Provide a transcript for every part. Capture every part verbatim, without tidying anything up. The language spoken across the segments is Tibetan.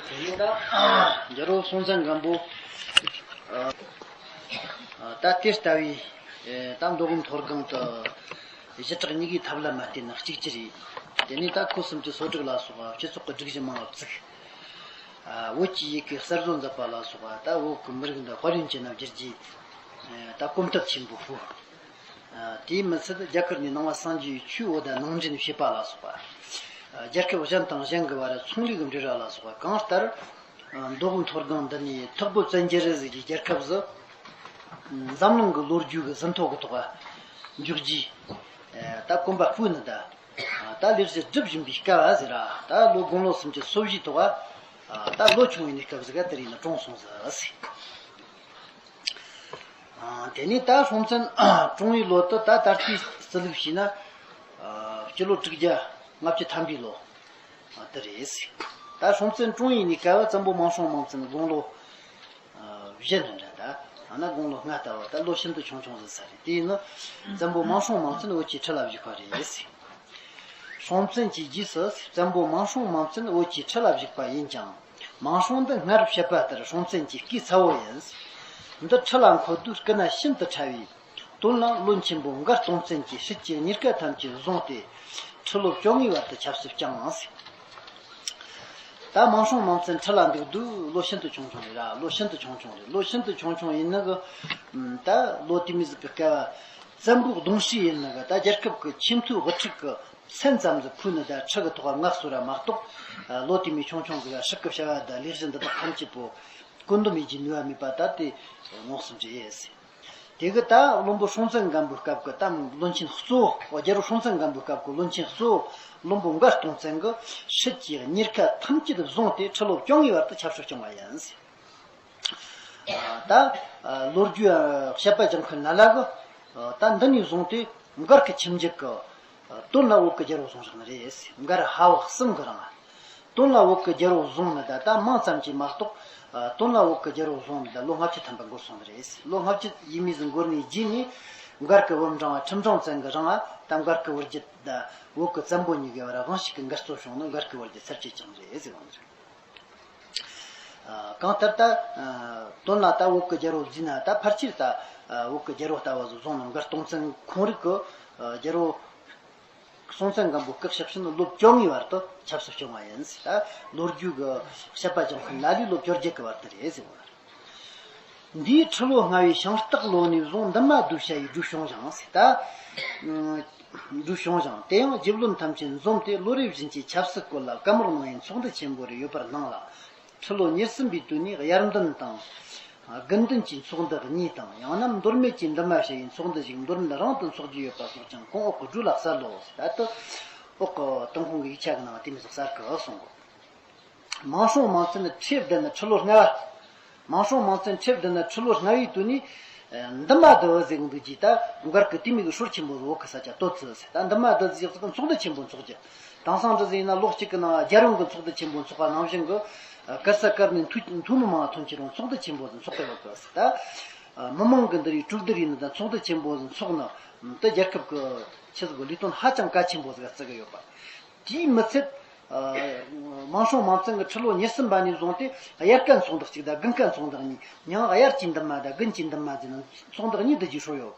དེ་ནས་ད་རྒྱལ་བ་སྲོང་བཙན་སྒམ་པོ་ད་དེ་ལྟ་བུའི་ད་མདོ་དབུས་མཐོ་སྒང་དུ་ཞི་དྲག་གཉིས་ཀའི་ཐབས་ལ་མ་བརྟེན་ན་གཅིག་གྱུར་རེད། དེ་ནས་ད་ཁོ་སུམ་ཅུ་སོ་དྲུག་ལ་སོགས་པ་སྤྱི་ཚོགས་ཀྱི་སྒྲིག་གཞི་མང་བ་བཙུགས། བོད་ཀྱི་ཡི་གེ་གསར་བཟོ་མཛད་པ་ལ་སོགས་པ་ད་བོད་ཀྱི་མི་རིགས་འདི་དཔལ་ཡོན་ཅན་ལ་བསྒྱུར་རྒྱུའི་ད་གོམ་སྟབས་ཆེན་པོ་སྤོས། དེས་མི་ཚད་རྒྱ་གར་ནས་ནང་པ་སངས་རྒྱས་ཆོས་འོད་ནང་འདྲེན་བྱེད་པ་ལ་སོགས་པ། རྒྱལ་ཁབ་གཞན་དང་གཞན་གྱི་བར་ཚོང་ལས་ཀྱི་འབྲེལ་བ་ལ་སོགས་པ་གང་ལྟར། མདོ་དབུས་མཐོ་སྒང་འདི་ནས་ཐུ་བྷོད་བཙན་རྒྱལ་ཟེར་གྱི་རྒྱལ་ཁབ་ཟིག་འཛམ་གླིང་གི་ལོ་རྒྱུས་ཀྱི་ཟིན་ཐོ་གི་ཐོག་འཇོག་རྒྱུའི་ད་གོམ་པ་སྤོས་ནི་ད། ད་ལས་གཞི་སྒྲུབ་བཞིན་པའི་སྐབས་ཟེར་ར། ད་ལོ་དགུང་ལོ་སུམ་ཅུ་སོ་བཞིའི་ཐོག་ད་ལོ་ཆུང་བའི་གནས་སྐབས་ཟིག་དེ་རིང་ནི་གྲོངས་སོང་ཟིག་དེ་ནས་ད་སྲོང་བཙན་གྲོངས་པའི་ལོ་དེ་ད་ད་ལྟའི་རྩིས་ལུགས་བྱས་ན། སྤྱི་ལོ་དྲུག་བརྒྱ་ལྔ་བཅུ་ཐམ་པའི་ལོ་དེ་རེད། ད་སྲོང་བཙན་གྲོངས་པའི་གནས་སྐབས་བཙན་པོ་མང་སྲོང་མང་བཙན་དགུང་ལོ་བཞི་ནི་འདྲ། ད་ཡང་ན་དགུང་ལོ་ལྔ་ལྟ་བུ། ད་ལོ་ཤིན་ཏུ་ཆུང་ཆུང་ཟིག་ས་རེད། དེ་ཡིན་ན་བཙན་པོ་མང་སྲོང་མང་བཙན་བོད་ཀྱི་ཁྲི་ལ་བཞུགས་པ་རེད། སྲོང་བཙན་གྱི་རྗེས་སུ་བཙན་པོ་མང་སྲོང་མང་བཙན་བོད་ཀྱི་ཁྲི་ལ་བཞུགས་པ་ཡིན་ཀྱང་། མང་སྲོང་འདི་སྔར་བཤད་པ་ལྟར་སྲོང་བཙན་གྱི་སྐུའི་ཚ་བོ་ཡིན། འདི་ཁྲི་ལ་འཁོད་དུས་སྐུ་ན་ཤིན་ཏུ་ཕྲ་བས། དོན་ལ་བློན་ཆེན་པོ་མགར་སྟོང་བཙན་གྱིས་སྲིད་ཀྱི་གཉེར་ཁ་ཐམས་ཅད་བཟུང་སྟེ་ཁྲི་ལོ་བཅོ་ལྔའི་བར་དུ་ཆབ་སྲིད་བསྐྱངས། ད་མང་སྲོང་མང་བཙན་ཁྲི་ལ་འདུག་དུས་ལོ་ཤིན་ཏུ་ཆུང་ཆུང་རེད་ར། ལོ་ཤིན་ཏུ་ཆུང་ཆུང་རེད། ལོ་ཤིན་ཏུ་ཆུང་ཆུང་ཡིན་ནི་གི། ད་ལོ་དེ་མི་ཟིག་གི་སྐབས་བཙན་པོའི་གདུང་སྲས་ཡིན་ནི་གི། ད་རྒྱལ་ཁབ་ཀྱི་ཆེས་མཐོའི་དབུ་ཁྲིད་ཀྱི་མཚན་ཙམ་ཟིག་ཕུལ་ནི་ད་ཁྲི་གི་ཐོག་མངགས་སོང་ར་མ་གཏོགས། ལོ་དེ་མི་ཆུང་ཆུང་ཟིག་ལ་སྲིད་ཀྱི་བྱ་བ་ད་ལས་གཞི་འདི་དག་ཐམས་ཅད་པོ་བཀོད་འདོམས་ཡེད་རྒྱུའི་ནུས་པ་མེད་པ་ད་དེ་ངོགས་སུ་འདྲི་ཡས། དེ་གི་ད་བློན་པོ་སྲོང་བཙན་སྒམ་པོའི་སྐབས་ཀྱི་ད་བློན་ཆེན་གཙོ་བོ། རྒྱལ་པོ་སྲོང་བཙན་སྒམ་པོའི་སྐབས་ཀྱི་བློན་ཆེན་གཙོ་བོ་བློན་པོ་མགར་སྟོང་བཙན་གྱིས་སྲིད་ཀྱི་གཉེར་ཁ་ཐམས་ཅད་བཟུང་སྟེ་ཁྲི་ལོ་བཅོ་ལྔའི་བར་དུ་ཆབ་སྲིད་སྐྱོང་བ་ཡིན། ད་ལོ་རྒྱུས་བཤད་པ་ལྗང་ཁུ་ན་ལ་གི་ད་འདི་ནས་བཟུང་སྟེ་མགར་གྱི་ཁྱིམ་རྒྱུད་ཀྱི་དོན་ལ་བོད་ཀྱི་རྒྱལ་པོ་བཟུང་བཞག་ནི་རེད། མགར་ཧ་བག་གསུམ་གི་རིང་། དོན་ལ་བོད་ཀྱི་རྒྱལ་པོ་བཟུང་ནི་ད་ལྟ་མིང་ཙམ་གྱིས་མ་གཏོགས། ཨ། དོན་ལ་བོད་ཀྱི་རྒྱལ་པོ་བཟུང་ནི་ད་ལོ་ལྔ་བཅུ་ཐམ་པ་འགོར་སོང་ནི་རེད། ལོ་ལྔ་བཅུ་ཡས་མས་ཟིག་འགོར་ནས་རྗེས་ནས་མགར་གྱི་བུ་འབྲིང་བ་ཁྲིམས་སྲོང་བཙན་གྱི་རིང་ད་མགར་གྱི་བུ་རྒྱུད་ད་བོད་ཀྱི་བཙན་པོ་གཉིས་ཀྱི་བར་དབང་ཤུགས་ཀྱིས་མགར་གཙོ་བྱུང་ནི་མགར་གྱི་བུ་རྒྱུད་ཚར་གཅོད་བྱུང་ནི་རེད་ཟེར་བ་ནི་རེད། ཨ། གང་ལྟར་ད། ཨ། དོན་ལ་ད་བོད་ཀྱི་རྒྱལ་པོ་བརྫིས་ན་ད་ཕལ་ཆེར་ད། ཨ། བོད་ཀྱི་རྒྱལ་པོ་ལྟ་བུ་ཟིག་བཟུང་ནི་མགར་སྟོང་བཙན་ཁོང་རིགས་ཀྱི། ཨ། རྒྱལ་པོ་སྲོང་བཙན་སྒམ་པོ་སྐུ་གཤེགས་ཕྱིན་ལོ་བཅོ་ལྔའི་བར་དུ་ཆབ་སྲིད་སྐྱོང་བ་ཡིན་ཟེར། ད་ལོ་རྒྱུས་ཀྱི་བཤད་པ་ལྗང་ཁུ་ན་ལས་ལོ་བཅོ་བརྒྱད་ཀྱི་བར་དུ་རེད་ཟེར་བ། འདིའི་ཁྲི་ལོ་ལྔ་བའི་ཞིང་སྟག་ལོ་ནས་བཟུང་འདུན་མ་གདུལ་བྱ་ཡི་སྒྲོས་བྱུང་ཞིང་ཟེར། ད་སྒྲོས་བྱུང་ཞིང་། དེ་ཡང་རྗེ་བློན་ཐམས་ཅད་འཛོམས་ཏེ་ལོ་རེ་བཞིན་གྱི་ཆབ་སྲིད་སྐོར་ལ་བཀའ་མོལ་གནང་བའི་ཚོགས་འདུ་ཆེན་པོ་རེ་ཡོད་པར་སྣང་ལ། ཁྲི་ལོ་ཉེར་གསུམ་པའི་དུས་ནས་དབྱར་འདུན་དང་། དགུན་འདུན་གྱི་ཚོགས་འདུ་གཉིས་དང་། ཡང་ན་མདོ་སྨད་ཀྱི་འདུན་མ་ཞུ་བའི་ཚོགས་འདུ་ཞིག་མདོ་སྨད་རང་དུ་འཚོགས་རྒྱུ་ཡོད་པ་སོགས་ཀྱང་གོང་འོག་གི་སྒྲོས་ལ་གསལ་ལོ། ད་ལྟ་འོག་གི་ཏུན་ཧོང་གི་ཡིག་ཆ་གི་ནང་དེ་མི་ཟིག་གསལ་གི་གསུང་གོ། མང་སྲོང་མང་བཙན་ཁྲི་བདུན་ནི་ཁྲི་ལོ་ལྔ་བ། མང་སྲོང་མང་བཙན་ཁྲི་བདུན་ནི་ཁྲི་ལོ་ལྔ་བའི་དུས་ནས། ཨ། འདུན་མ་བསྡུ་བ་ཟེར་གི་འདུག་ཅེས་ད་མགར་གྱི་དེ་མོ་གི་སྲོལ་ཆེན་པོ་བོད་ཀྱི་ས་ཆ་སྟོད་ཙི་ཟེར། ད་འདུན་མ་བསྡུ་ཟེར་ཚོགས་འདུ་ཆེན་པོ་འཚོགས་རྒྱུ། དེང་སང་འདྲ་ཟིག་ཡིན་ན་ལོ་གཅིག་གི་ནང་རྒྱལ་ཡོངས་ཀྱི་ཚོགས་འདུ་ཆེན་པོ་འཚོགས་པ་ནང་བཞིན་གྱི། ཨ། གར་ས་གར་ནས་འཐུས་འཐུས་མི་མང་ཐོན་གྱི་རུང་ཚོགས་འདུ་ཆེན་པོ་ཟིག་འཚོགས་ཀྱི་ཡོད་གི་ཟེར། ད། ཨ། མི་མང་གི་འདི་རིགས་གྲོས་བསྡུར་ཡིན་ན་ད་ཚོགས་འདུ་ཆེན་པོ་ཟིག་འཚོགས་ན། ད་རྒྱལ་ཁབ་ཀྱི་ཆི་ཟིག་གི་ལས་དོན་ཧ་ཅང་གལ་ཆེན་པོ་ཟིག་བརྩི་གི་ཡོད་པ། དེས་མི་ཚད། ཨ། མང་སྲོང་མང་བཙན་གྱི་ཁྲི་ལོ་ཉེར་གསུམ་པ་ནས་བཟུང་སྟེ་དབྱར་ཁ་ཚོགས་འདུ་གཅིག་དང་དགུན་ཁ་ཚོགས་འདུ་གཉིས། ཡང་དབྱར་གྱི་འདུན་མ་དང་དགུན་གྱི་འདུན་མ་ཟེར་ནས་ཚོགས་འདུ་གཉིས་བསྡུ་རྒྱུའི་སྲོལ་ཡོད་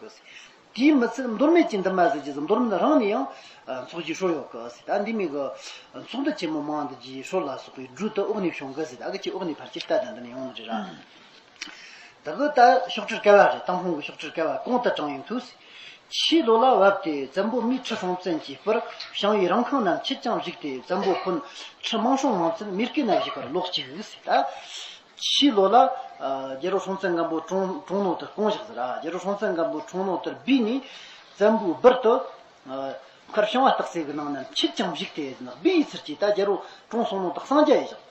གི། དེས་མི་ཚད་མདོ་སྨད་ཀྱི་འདུན་མ་ཟེར་རྒྱུ་ཟིག་མདོ་སྨད་རང་ནས་ཡང་ཚོགས་རྒྱུའི་སྲོལ་ཡོད་གི། ད་འདི་མོ་གི་ཚོགས་འདུ་ཆེན་མོ་མང་བསྡུ་རྒྱུའི་སྲོལ་ལ་སོགས་པའི་སྒྲོས་དེ་འོག་ནས་བྱུང་གི་ཟེར། ད་གི་ཁྱེད་འོག་ནས་ཕལ་ཆེར་ལྟ་དང་འདི་ནས་ཡོང་ནི་རེད་ར། ད་གི་ད་ཤོག་དྲིལ་བསྐལ་བ་རེད། ཏུན་ཧོང་གི་ཤོག་དྲིལ་བསྐལ་བ་གོང་དུ་དྲངས་ཡོང་དུས། ཕྱིས་ལོ་ལ་བབས་ཏེ་བཙན་པོ་མིའི་ཁྲི་སྲོང་བཙན་གྱིས་སྤུར། ཞིང་པའི་རང་ཁང་རྣམས་ཆེད་ཀྱང་བཞུགས་ཏེ་བཙན་པོ་ཁོན་ཁྲི་མང་སྲོང་མང་བཙན་མེས་སྐེ་ན་བཞུགས་པར་ལོ་གཅིག་ཟེར། ད་ཕྱིས་ལོ་ལ། ཨ། རྒྱལ་པོ་སྲོང་བཙན་སྒམ་པོ་གྲོངས་གྲོངས་ནོ་དེ་སྐུ་བཞག་ཟེར་ར། རྒྱལ་པོ་སྲོང་བཙན་སྒམ་པོ་གྲོངས་ནོ་དེར་སྦས་ནས་བཙན་པོའི་སྦུར་དུ། ཨ། མཁར་ཤིང་བ་སྟག་རྩེ་གི་ནང་ན་ཆེད་ཀྱང་བཞུགས་ཏེ་ཟེར་ན། སྦས་ཡི་ཚུལ་གྱིས་ད་རྒྱལ་པོ་གྲོངས་སོང་ནོ་དེ་གསང་རྒྱ་ཡེ་བཞག་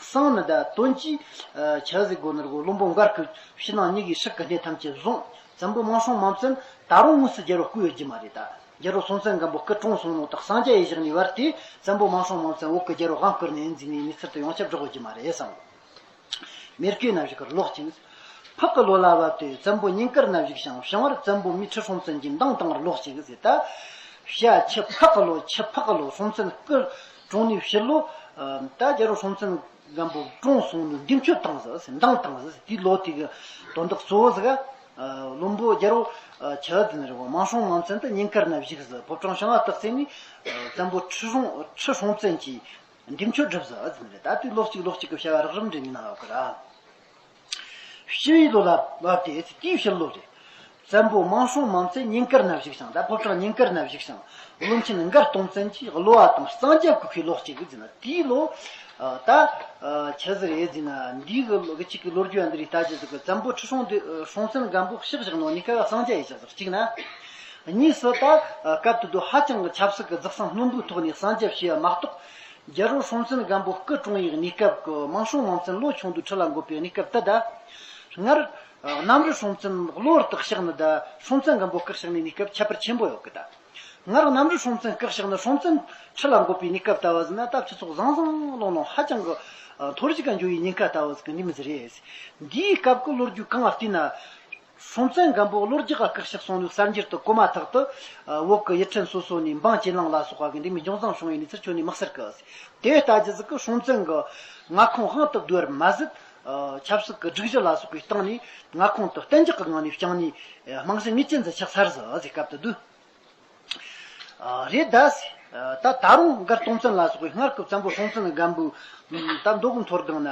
གསང་ནི་ད་དོན་གྱིས། ཨ། ཆི་ཟིག་དགོས་ནི་རེད་གོ། བློན་པོ་མགར་གྱི་ཕྱི་ནང་གཉིས་ཀའི་སྲིད་ཀྱི་གནས་ཐམས་ཅད་བཟུང་། བཙན་པོ་མང་སྲོང་མང་བཙན་ད་རུང་དངོས་སུ་རྒྱལ་པོ་བསྐོས་ཡོད་རྒྱུ་མ་རེད། ད་རྒྱལ་པོ་སྲོང་བཙན་སྒམ་པོ་སྐུ་གྲོངས་སོང་ནོ་དེ་གསང་རྒྱ་ཡེ་བཞག་ནས་བར་དེ་བཙན་པོ་མང་སྲོང་མང་བཙན་བོད་ཀྱི་རྒྱལ་པོ་དབང་བསྐུར་ནས་ཡིན་ཟེར་ནས་མི་ཚུལ་དུ་ཡོངས་ཁྱབ་སྒྲོག་ཡོད་རྒྱུ་མ་རེད་བསམ། མེས་སྐེ་ན་བཞུགས་པར་ལོ་གཅིག། ཕག་གི་ལོ་ལ་བབས་ཏེ་བཙན་པོ་སྙིང་དཀར་ན་བཞུགས་ཤིང་བྱང་བར་བཙན་པོ་མིའི་ཁྲི་སྲོང་བཙན་གྱིས་མདངས་བཏང་བར་ལོ་གཅིག་ཟེར། ད་བྱ་ཁྱི་ཕག་གི་ལོ། ཁྱི་ཕག་གི་ལོ། སྲོང་བཙན་སྐུ་གྲོངས་ནས་ཕྱི་ལོ། ད་རྒྱལ་པོ་སྲོང་བཙན་ སྒམ་པོ་གྲོངས་སོང་ནས་འདེམས་སྤྱོད་བཏང་ཟིག་འདང་བཏང་ཟིག་དེའི་ལོ་དེ་གི་དོན་དག་གཙོ་བོ་ཟིག་བློན་པོ་རྒྱལ་པོ་ཆི་ཟེར་ནི་རེད་གོ། མང་སྲོང་མང་བཙན་དུ་ཉེན་ཁར་ན་བཞུགས་ཟིག་ཕོ་བྲང་བྱང་ང་སྟག་རྩེ་ནས་བཙན་པོ་ཁྲི་སྲོང་ཁྲི་སྲོང་བཙན་གྱིས་འདེམས་སྤྱོད་བསྒྲུབས་ཟིག་ཟེར་ནི་རེད། ད་དེ་ལོ་གཅིག་ལོ་གཅིག་གི་བྱ་བ་རགས་རིམ་འདྲ་མིན་ན་ཡོད་གི་ར། བཅུ་བའི་ལོ་ལ་བབས་ཏེ་དེའི་ཕྱི་ལོ་རེད། བཙན་པོ་མང་སྲོང་མང་བཙན་ཉེན་ཁར་ན་བཞུགས་ཤིང་ད་ཕོ་བྲང་ཉེན་ཁར་ན་བཞུགས་ཤིང་། བློན་ཆེན་མགར་སྟོང་བཙན་གྱིས་གློ་བ་དང་གཙང་རྒྱབ་བཀོད་པའི་ལོ་གཅིག་གི་ཟིན་ན་དེའི་ལོ། ད་ཆི་ཟིག་རེད་ཟིན་ན་འདིའི་གི་ལོ་གཅིག་གི་ལོ་རྒྱུས་འདི་རིགས་ལྟ་ཅི་ཟིག་གི་བཙན་པོ་ཁྲི་སྲོང་ལྡེ་སྲོང་བཙན་སྒམ་པོ་གཤེགས་བཞག་ནོ་གཉིས་ཀ་གཙང་རྒྱབ་ཡི་ཆགས་ཟིག་གཅིག་ན། གཉིས་སུ་ད་སྐབས་དེ་དུས་ཧ་ཅང་གི་ཆབ་སྲིད་ཀྱི་རྫི་གསང་རྣོན་པོའི་ཐོག་ནས་གཙང་རྒྱབ་བྱས་པ་མ་གཏོགས། རྒྱལ་པོ་སྲོང་བཙན་སྒམ་པོ་སྐུ་གྲོངས་པའི་གནས་སྐབས་ཀྱི་མང་སྲོང་མང་བཙན་ལོ་ཆུང་དུས་ཁྲི་ལ་འགོད་པའི་གནས་སྐབས་དེ་ད། སྔར་གནམ་རི་སྲོང་བཙན་གློ་བུར་དུ་གཤེགས་ནི་ད་སྲོང་བཙན་སྒམ་པོ་སྐུ་གཤེགས་ནི་གནས་སྐབས་ཁྱད་པར་ཆེན་པོ་ཡོད་གི་ད། སྔར་གནམ་རི་སྲོང་བཙན་སྐུ་གཤེགས་ནི་སྲོང་བཙན་ཁྲི་ལ་འགོད་པའི་གནས་སྐབས་ལྟ་བུ་ཟིན་ན་ད་སྤྱི་ཚོགས་བཟང་བཟང་ལོང་ལོང་ཧ་ཅང་གི་མཐོ་རིས་ཀ་འགྱོ་བའི་ཉེན་ཁ་ལྟ་བུ་ཟིག་གི་འདི་མི་ཟིག་རེད། འདིའི་སྐབས་ཀྱི་ལོ་རྒྱུས་གང་ལ་བལྟས་ན། སྲོང་བཙན་སྒམ་པོ་གློ་རྒྱག་ག་སྐུ་གཤེགས་སོང་ནས་གསར་འགྱུར་དུ་གོ་མ་ཐག་ཏུ། བོད་ཀྱི་ཡུལ་ཕྲན་སོ་སོ་ནས་འབངས་ཇེ་ལང་ལ་སོགས་པ་གི་འདི་མི་འབྱུང་བཟང་བྱུང་བའི་གནས་ཚུལ་ཁྱོན་ནས་མི་གསལ་གི། དེ་ལྟ་རྒྱུ་ཟིག་གི་སྲོང་བཙན་གི་མངའ་ཁོངས་དབང་དུ་བསྡུ་བར་མ་ཟད། ཆབ་སྲིད་ཀྱི་སྒྲིག་གཞི་ལ་སོགས་པའི་སྟེང་ནས་མངའ་ཁོངས་དུ་གཏན་འཇགས་ཀྱི་ངང་ནས་བསྐྱངས་ནས་དམངས་སེམས་ངེས་ཅན་ཟིག་ཆགས་ཚར་ཟིག་ཟེར་སྐབས་དུ་འདུག་རེད་ད། ད་ད་རུང་མགར་སྟོང་བཙན་ལ་སོགས་པའི་སྔར་གྱི་བཙན་པོ་སྲོང་བཙན་སྒམ་པོའི་ད་མདོ་དབུས་མཐོ་སྒང་ན་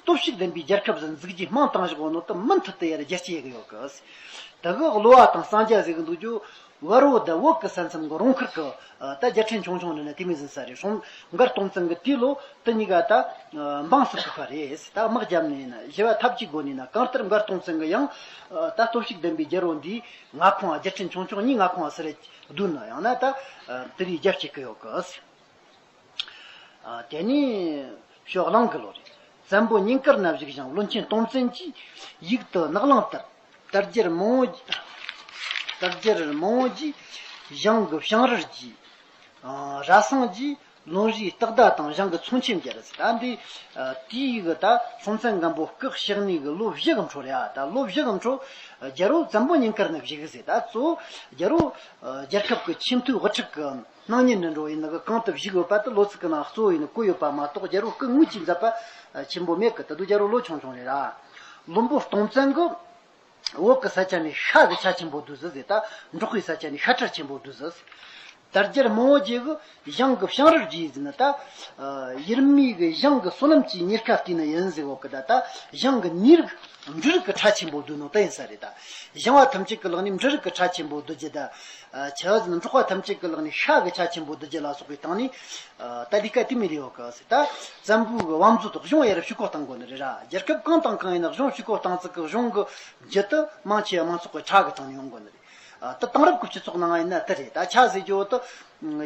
སྟོབས་ཤུགས་ལྡན་པའི་རྒྱལ་ཁབ་ཟིག་འཛུགས་རྒྱུའི་རྨང་བཏིང་བཞག་ཡོད་ནོ་དེ་མུ་མཐུད་དུ་ཡར་རྒྱས་སྐྱེད་ཡོད་གི། ད་གི་གློ་བ་དང་གཙང་རྒྱབ་ཟེར་གི་འདུག་རྒྱུ། བར་བོད་དང་བོད་ཀྱི་ས་མཚམས་ཀྱི་རོང་ཁུལ་གྱི་ད་རྒྱལ་ཕྲན་ཆུང་ཆུང་འདྲ་ན་དེ་མོ་ཟིག་ས་རེད། སྲོང་མགར་སྟོང་བཙན་གྱི་དུས་ལོ་དེ་གཉིས་ཀ་ད་འབངས་སུ་བཀུག་པ་རེད། ད་དམག་རྒྱབ་ནས་ན་ཞི་བ་འཐབ་ཀྱི་སྒོ་ནས་ན་གང་ལྟར་མགར་སྟོང་བཙན་གྱི་ཡང་ད་སྟོབས་ཤུགས་ལྡན་པའི་རྒྱལ་པོ་འདིའི་མངའ་ཁོངས་རྒྱལ་ཕྲན་ཆུང་ཆུང་གཉིས་མངའ་ཁོངས་སུ་རེད་བསྡུ་ན་ཡང་ན་ད་དེ་རིགས་རྒྱབ་སྐྱེད་ཀྱི་ཡོད་གི། དེ་ནས་ཕྱོགས་གླང་གི་ལོ་རེད། བཙན་པོ་ཉིན་དཀར་ན་བཞུགས་ཤིང་བློན་ཆེན་སྟོང་བཙན་གྱིས་ཡིག་ཏུ་ནག་གླང་ལྟར་དར་རྒྱས་མང་བོ། དར་རྒྱས་མང་བོ་གྱིས་ཞང་གི་བྱང་རིར་རྒྱས། ར་སངས་རྒྱས་ལོན་རིའི་སྟག་མདའ་དང་ཞང་གི་ཚོང་ཆེན་རྒྱལ་ར་ཟེར། ད་འདི་དེའི་གི་ད་སྲོང་བཙན་སྒམ་པོ་སྐུ་གཤེགས་ནས་གི་ལོ་བཞི་གི་འཕྲོ་རེད་ཨ། ད་ལོ་བཞི་གི་འཕྲོ་རྒྱལ་པོ་བཙན་པོ་ཉིན་དཀར་ན་བཞུགས་ཟེར། ད་གཙོ་བོ་རྒྱལ་པོ་རྒྱལ་ཁབ་ཀྱི་ཆེས་མཐོའི་དབུ་ཁྲིད་ཀྱི་སྣང་བརྙན་འདྲ་འགྲོ་ཡིན་ནི་གི་གང་དུ་བཞུགས་ཡོད་པ་དེ་ལོ་ཚིགས་ཀྱི་ནང་གཙོ་བོ་ཡིན་ནི་བཀོད་ཡོད་པ་མ་གཏོགས་རྒྱལ་པོ་སྐུ་དངོས་ཀྱི་མཛད་པ་ཆེན་པོ་མེད་གི། ད་དུང་རྒྱལ་པོ་ལོ་ཆུང་ཆུང་རེད་ར། བློན་པོ་སྟོང་བཙན་གི་བོད་ཀྱི་ས་ཆ་ནས་ཤ་གི་ཆ་ཆེན་པོ་བསྡུས་ཟིག་ཟེར། ད་འབྲོག་པའི་ས་ཆ་ནས་ཤ་ཁྲག་ཆེན་པོ་བསྡུས་ཟིག་དར་རྒྱས་མང་བོ་རྗེ་གི་ཞང་གི་བྱང་རིར་རྒྱས་ཟིན་ན་ད། ཡུལ་མི་གི་ཞང་གི་བསོད་ནམས་ཀྱི་གཉེར་ཁ་བལྟས་ན་ཡིན་ཟེར་བོ་གི་ད་ད་ཞང་གི་ནུས་རིགས་འབྲུ་རིགས་ཀྱི་ཁྲ་ཆེན་པོ་བསྡུས་ནོ་ད་ཡིན་ས་རེད་ད། ཞང་བ་ཐམས་ཅད་ཀྱི་ལག་ནས་འབྲུ་རིགས་ཀྱི་ཁྲ་ཆེན་པོ་བསྡུ་རྒྱུ་ད། ཆ་ཟིན་འབྲོག་པ་ཐམས་ཅད་ཀྱི་ལག་ནས་ཤ་གི་ཆ་ཆེན་པོ་བསྡུ་རྒྱུ་ལ་སོགས་པའི་སྟེང་ནས། ད་ལས་ཀ་དེ་མི་ལས་བོ་གི་ཟེར། ད་བཙན་པོའི་གི་བང་མཛོད་དུ་གཞུང་ཡར་ཕྱུག་པོ་བཏང་དགོ་ནི་རེད་ར། རྒྱལ་ཁབ་གང་དང་གང་ཡིན་ན་གཞུང་ཕྱུག་པོ་བཏང་ཚིག་གི་གཞུང་གི་རྒྱུ་དེ་མང་ཆེ་བ་མང་ཚོགས་ཀྱི་ཁྲག་གི་སྟེང་ནས་ཡོང་དགོ་ནི་རེད། ཨ། ད་དེང་རབས་ཀྱི་སྤྱི་ཚོགས་ནང་ཡིན་ན་དེ་རེད། ད་ཆ་ཟེར་རྒྱུ་དེ་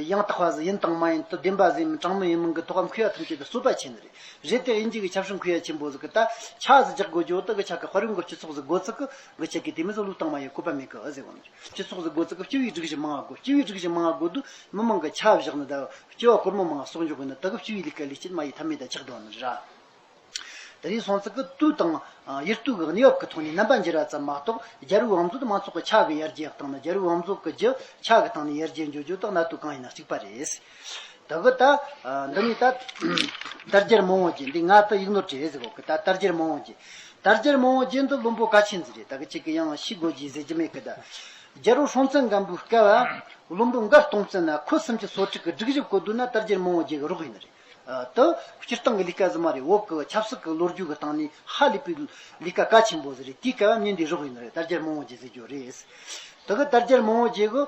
ཡང་དག་པ་ཟིག་ཡིན་དང་མ་ཡིན་དེ་བདེན་པ་ཟིག་ཡིན་མིན་དྲང་མིན་ཡིན་མིན་གྱི་ཐོག་མཁས་པ་ཐམས་ཅད་ཀྱི་རྩོད་པ་ཆེ་ནི་རེད། རེད་དེ་དབྱིན་ཇི་གི་ཆབ་སྲིད་མཁས་པ་ཆེན་པོ་ཟིག་གིས་ད་ཆ་ཟིག་རྒྱག་དགོས་རྒྱུ་དེ་གི་ཆ་གི་དཔལ་ཡོན་གྱི་སྤྱི་ཚོགས་ཟིག་དགོས་ཚིག་གི་གི་ཆ་གི་དེ་མི་ཟིག་ལུགས་དང་མ་ཡིན་བཀོད་པ་མེད་གི་ཨེ་ཟེར་བ་ནི། སྤྱི་ཚོགས་ཟིག་དགོས་ཚིག་གི་སྤྱི་པའི་སྒྲིག་གཞི་མང་བ་དགོས། སྤྱི་པའི་སྒྲིག་གཞི་མང་བ་དགོས་དུས་མི་མང་གི་ཆ་བཞག་ནི་ད་སྐྱེ་བ་གོར་མོ་མང་བ་གསོག་འཇོག་གི་ནི་དེ་གི་སྤྱི་པའི་ལས་ཀ་ལས་བྱེད་མ་ཡི་ཐ་མེད་ད་ཆགས་འདུག་ནི་ར། དེ་རིང་སོང་ཚིག་གི་དུས་དང་ཡུལ་དུས་ཀྱི་གནས་བབ་ཀྱི་ཐོག་ནས་རྣམ་པ་འགྱུར་བ་ཙམ་མ་གཏོགས་རྒྱལ་པོའི་བང་མཛོད་དུ་མང་ཚོགས་ཀྱི་ཆ་གི་ཡར་རྒྱས་བཏང་ན། རྒྱལ་པོའི་བང་མཛོད་ཀྱི་རྒྱུ་ཆ་གི་སྟེང་ནས་ཡར་རྒྱས་འགྱོ་རྒྱུ་དང་གནད་དོན་གང་ཡིན་ན་གཅིག་པ་རེད། ད་གི་ད་འདི་ནི་ད་དར་རྒྱས་མང་བོ་རྒྱས་འདི་ང་ད་ཡིག་ནོར་བྲིས་ཟེར་གོ་གི། ད་དར་རྒྱས་མང་བོ་རྒྱས། དར་རྒྱས་མང་བོ་རྒྱས་འདི་བློན་པོ་གལ་ཆེན་ཟིག་རེད། ད་གི་ཅིག་གི་ཡང་ཤི་དགོས་རྒྱུ་ཟེར་རྒྱུ་མེད་གི། ད་རྒྱལ་པོ་སྲོང་བཙན་སྒམ་པོའི་སྐབས་བློན་པོ་མགར་སྟོང་བཙན་ན་ཁོ་སུམ་ཅུ་སོ་དྲུག་གི་སྒྲིག་གཞི་བཀོད་དུས་ན་དར་རྒྱས་མང་བོ་རྒྱས་གི་རོགས་ཡིན་ནི་རེད། ཨ། དེ་སྤྱིར་བཏང་གི་ལས་ཀ་ཟིག་མ་རེད། བོད་ཀྱི་ཆབ་སྲིད་ཀྱི་ལོ་རྒྱུས་ཀྱི་སྟེང་ནས་ཧ་ལས་པའི་ལས་ཀ་གལ་ཆེན་པོ་ཟིག་རེད། དེའི་སྐབས་མཉན་དེ་རོགས་ཡིན་ནི་རེད། དར་རྒྱས་མང་བོ་རྒྱས་ཟེར་རྒྱུ་རེད། དེ་གི་དར་རྒྱས་མང་བོ་རྒྱས་གི་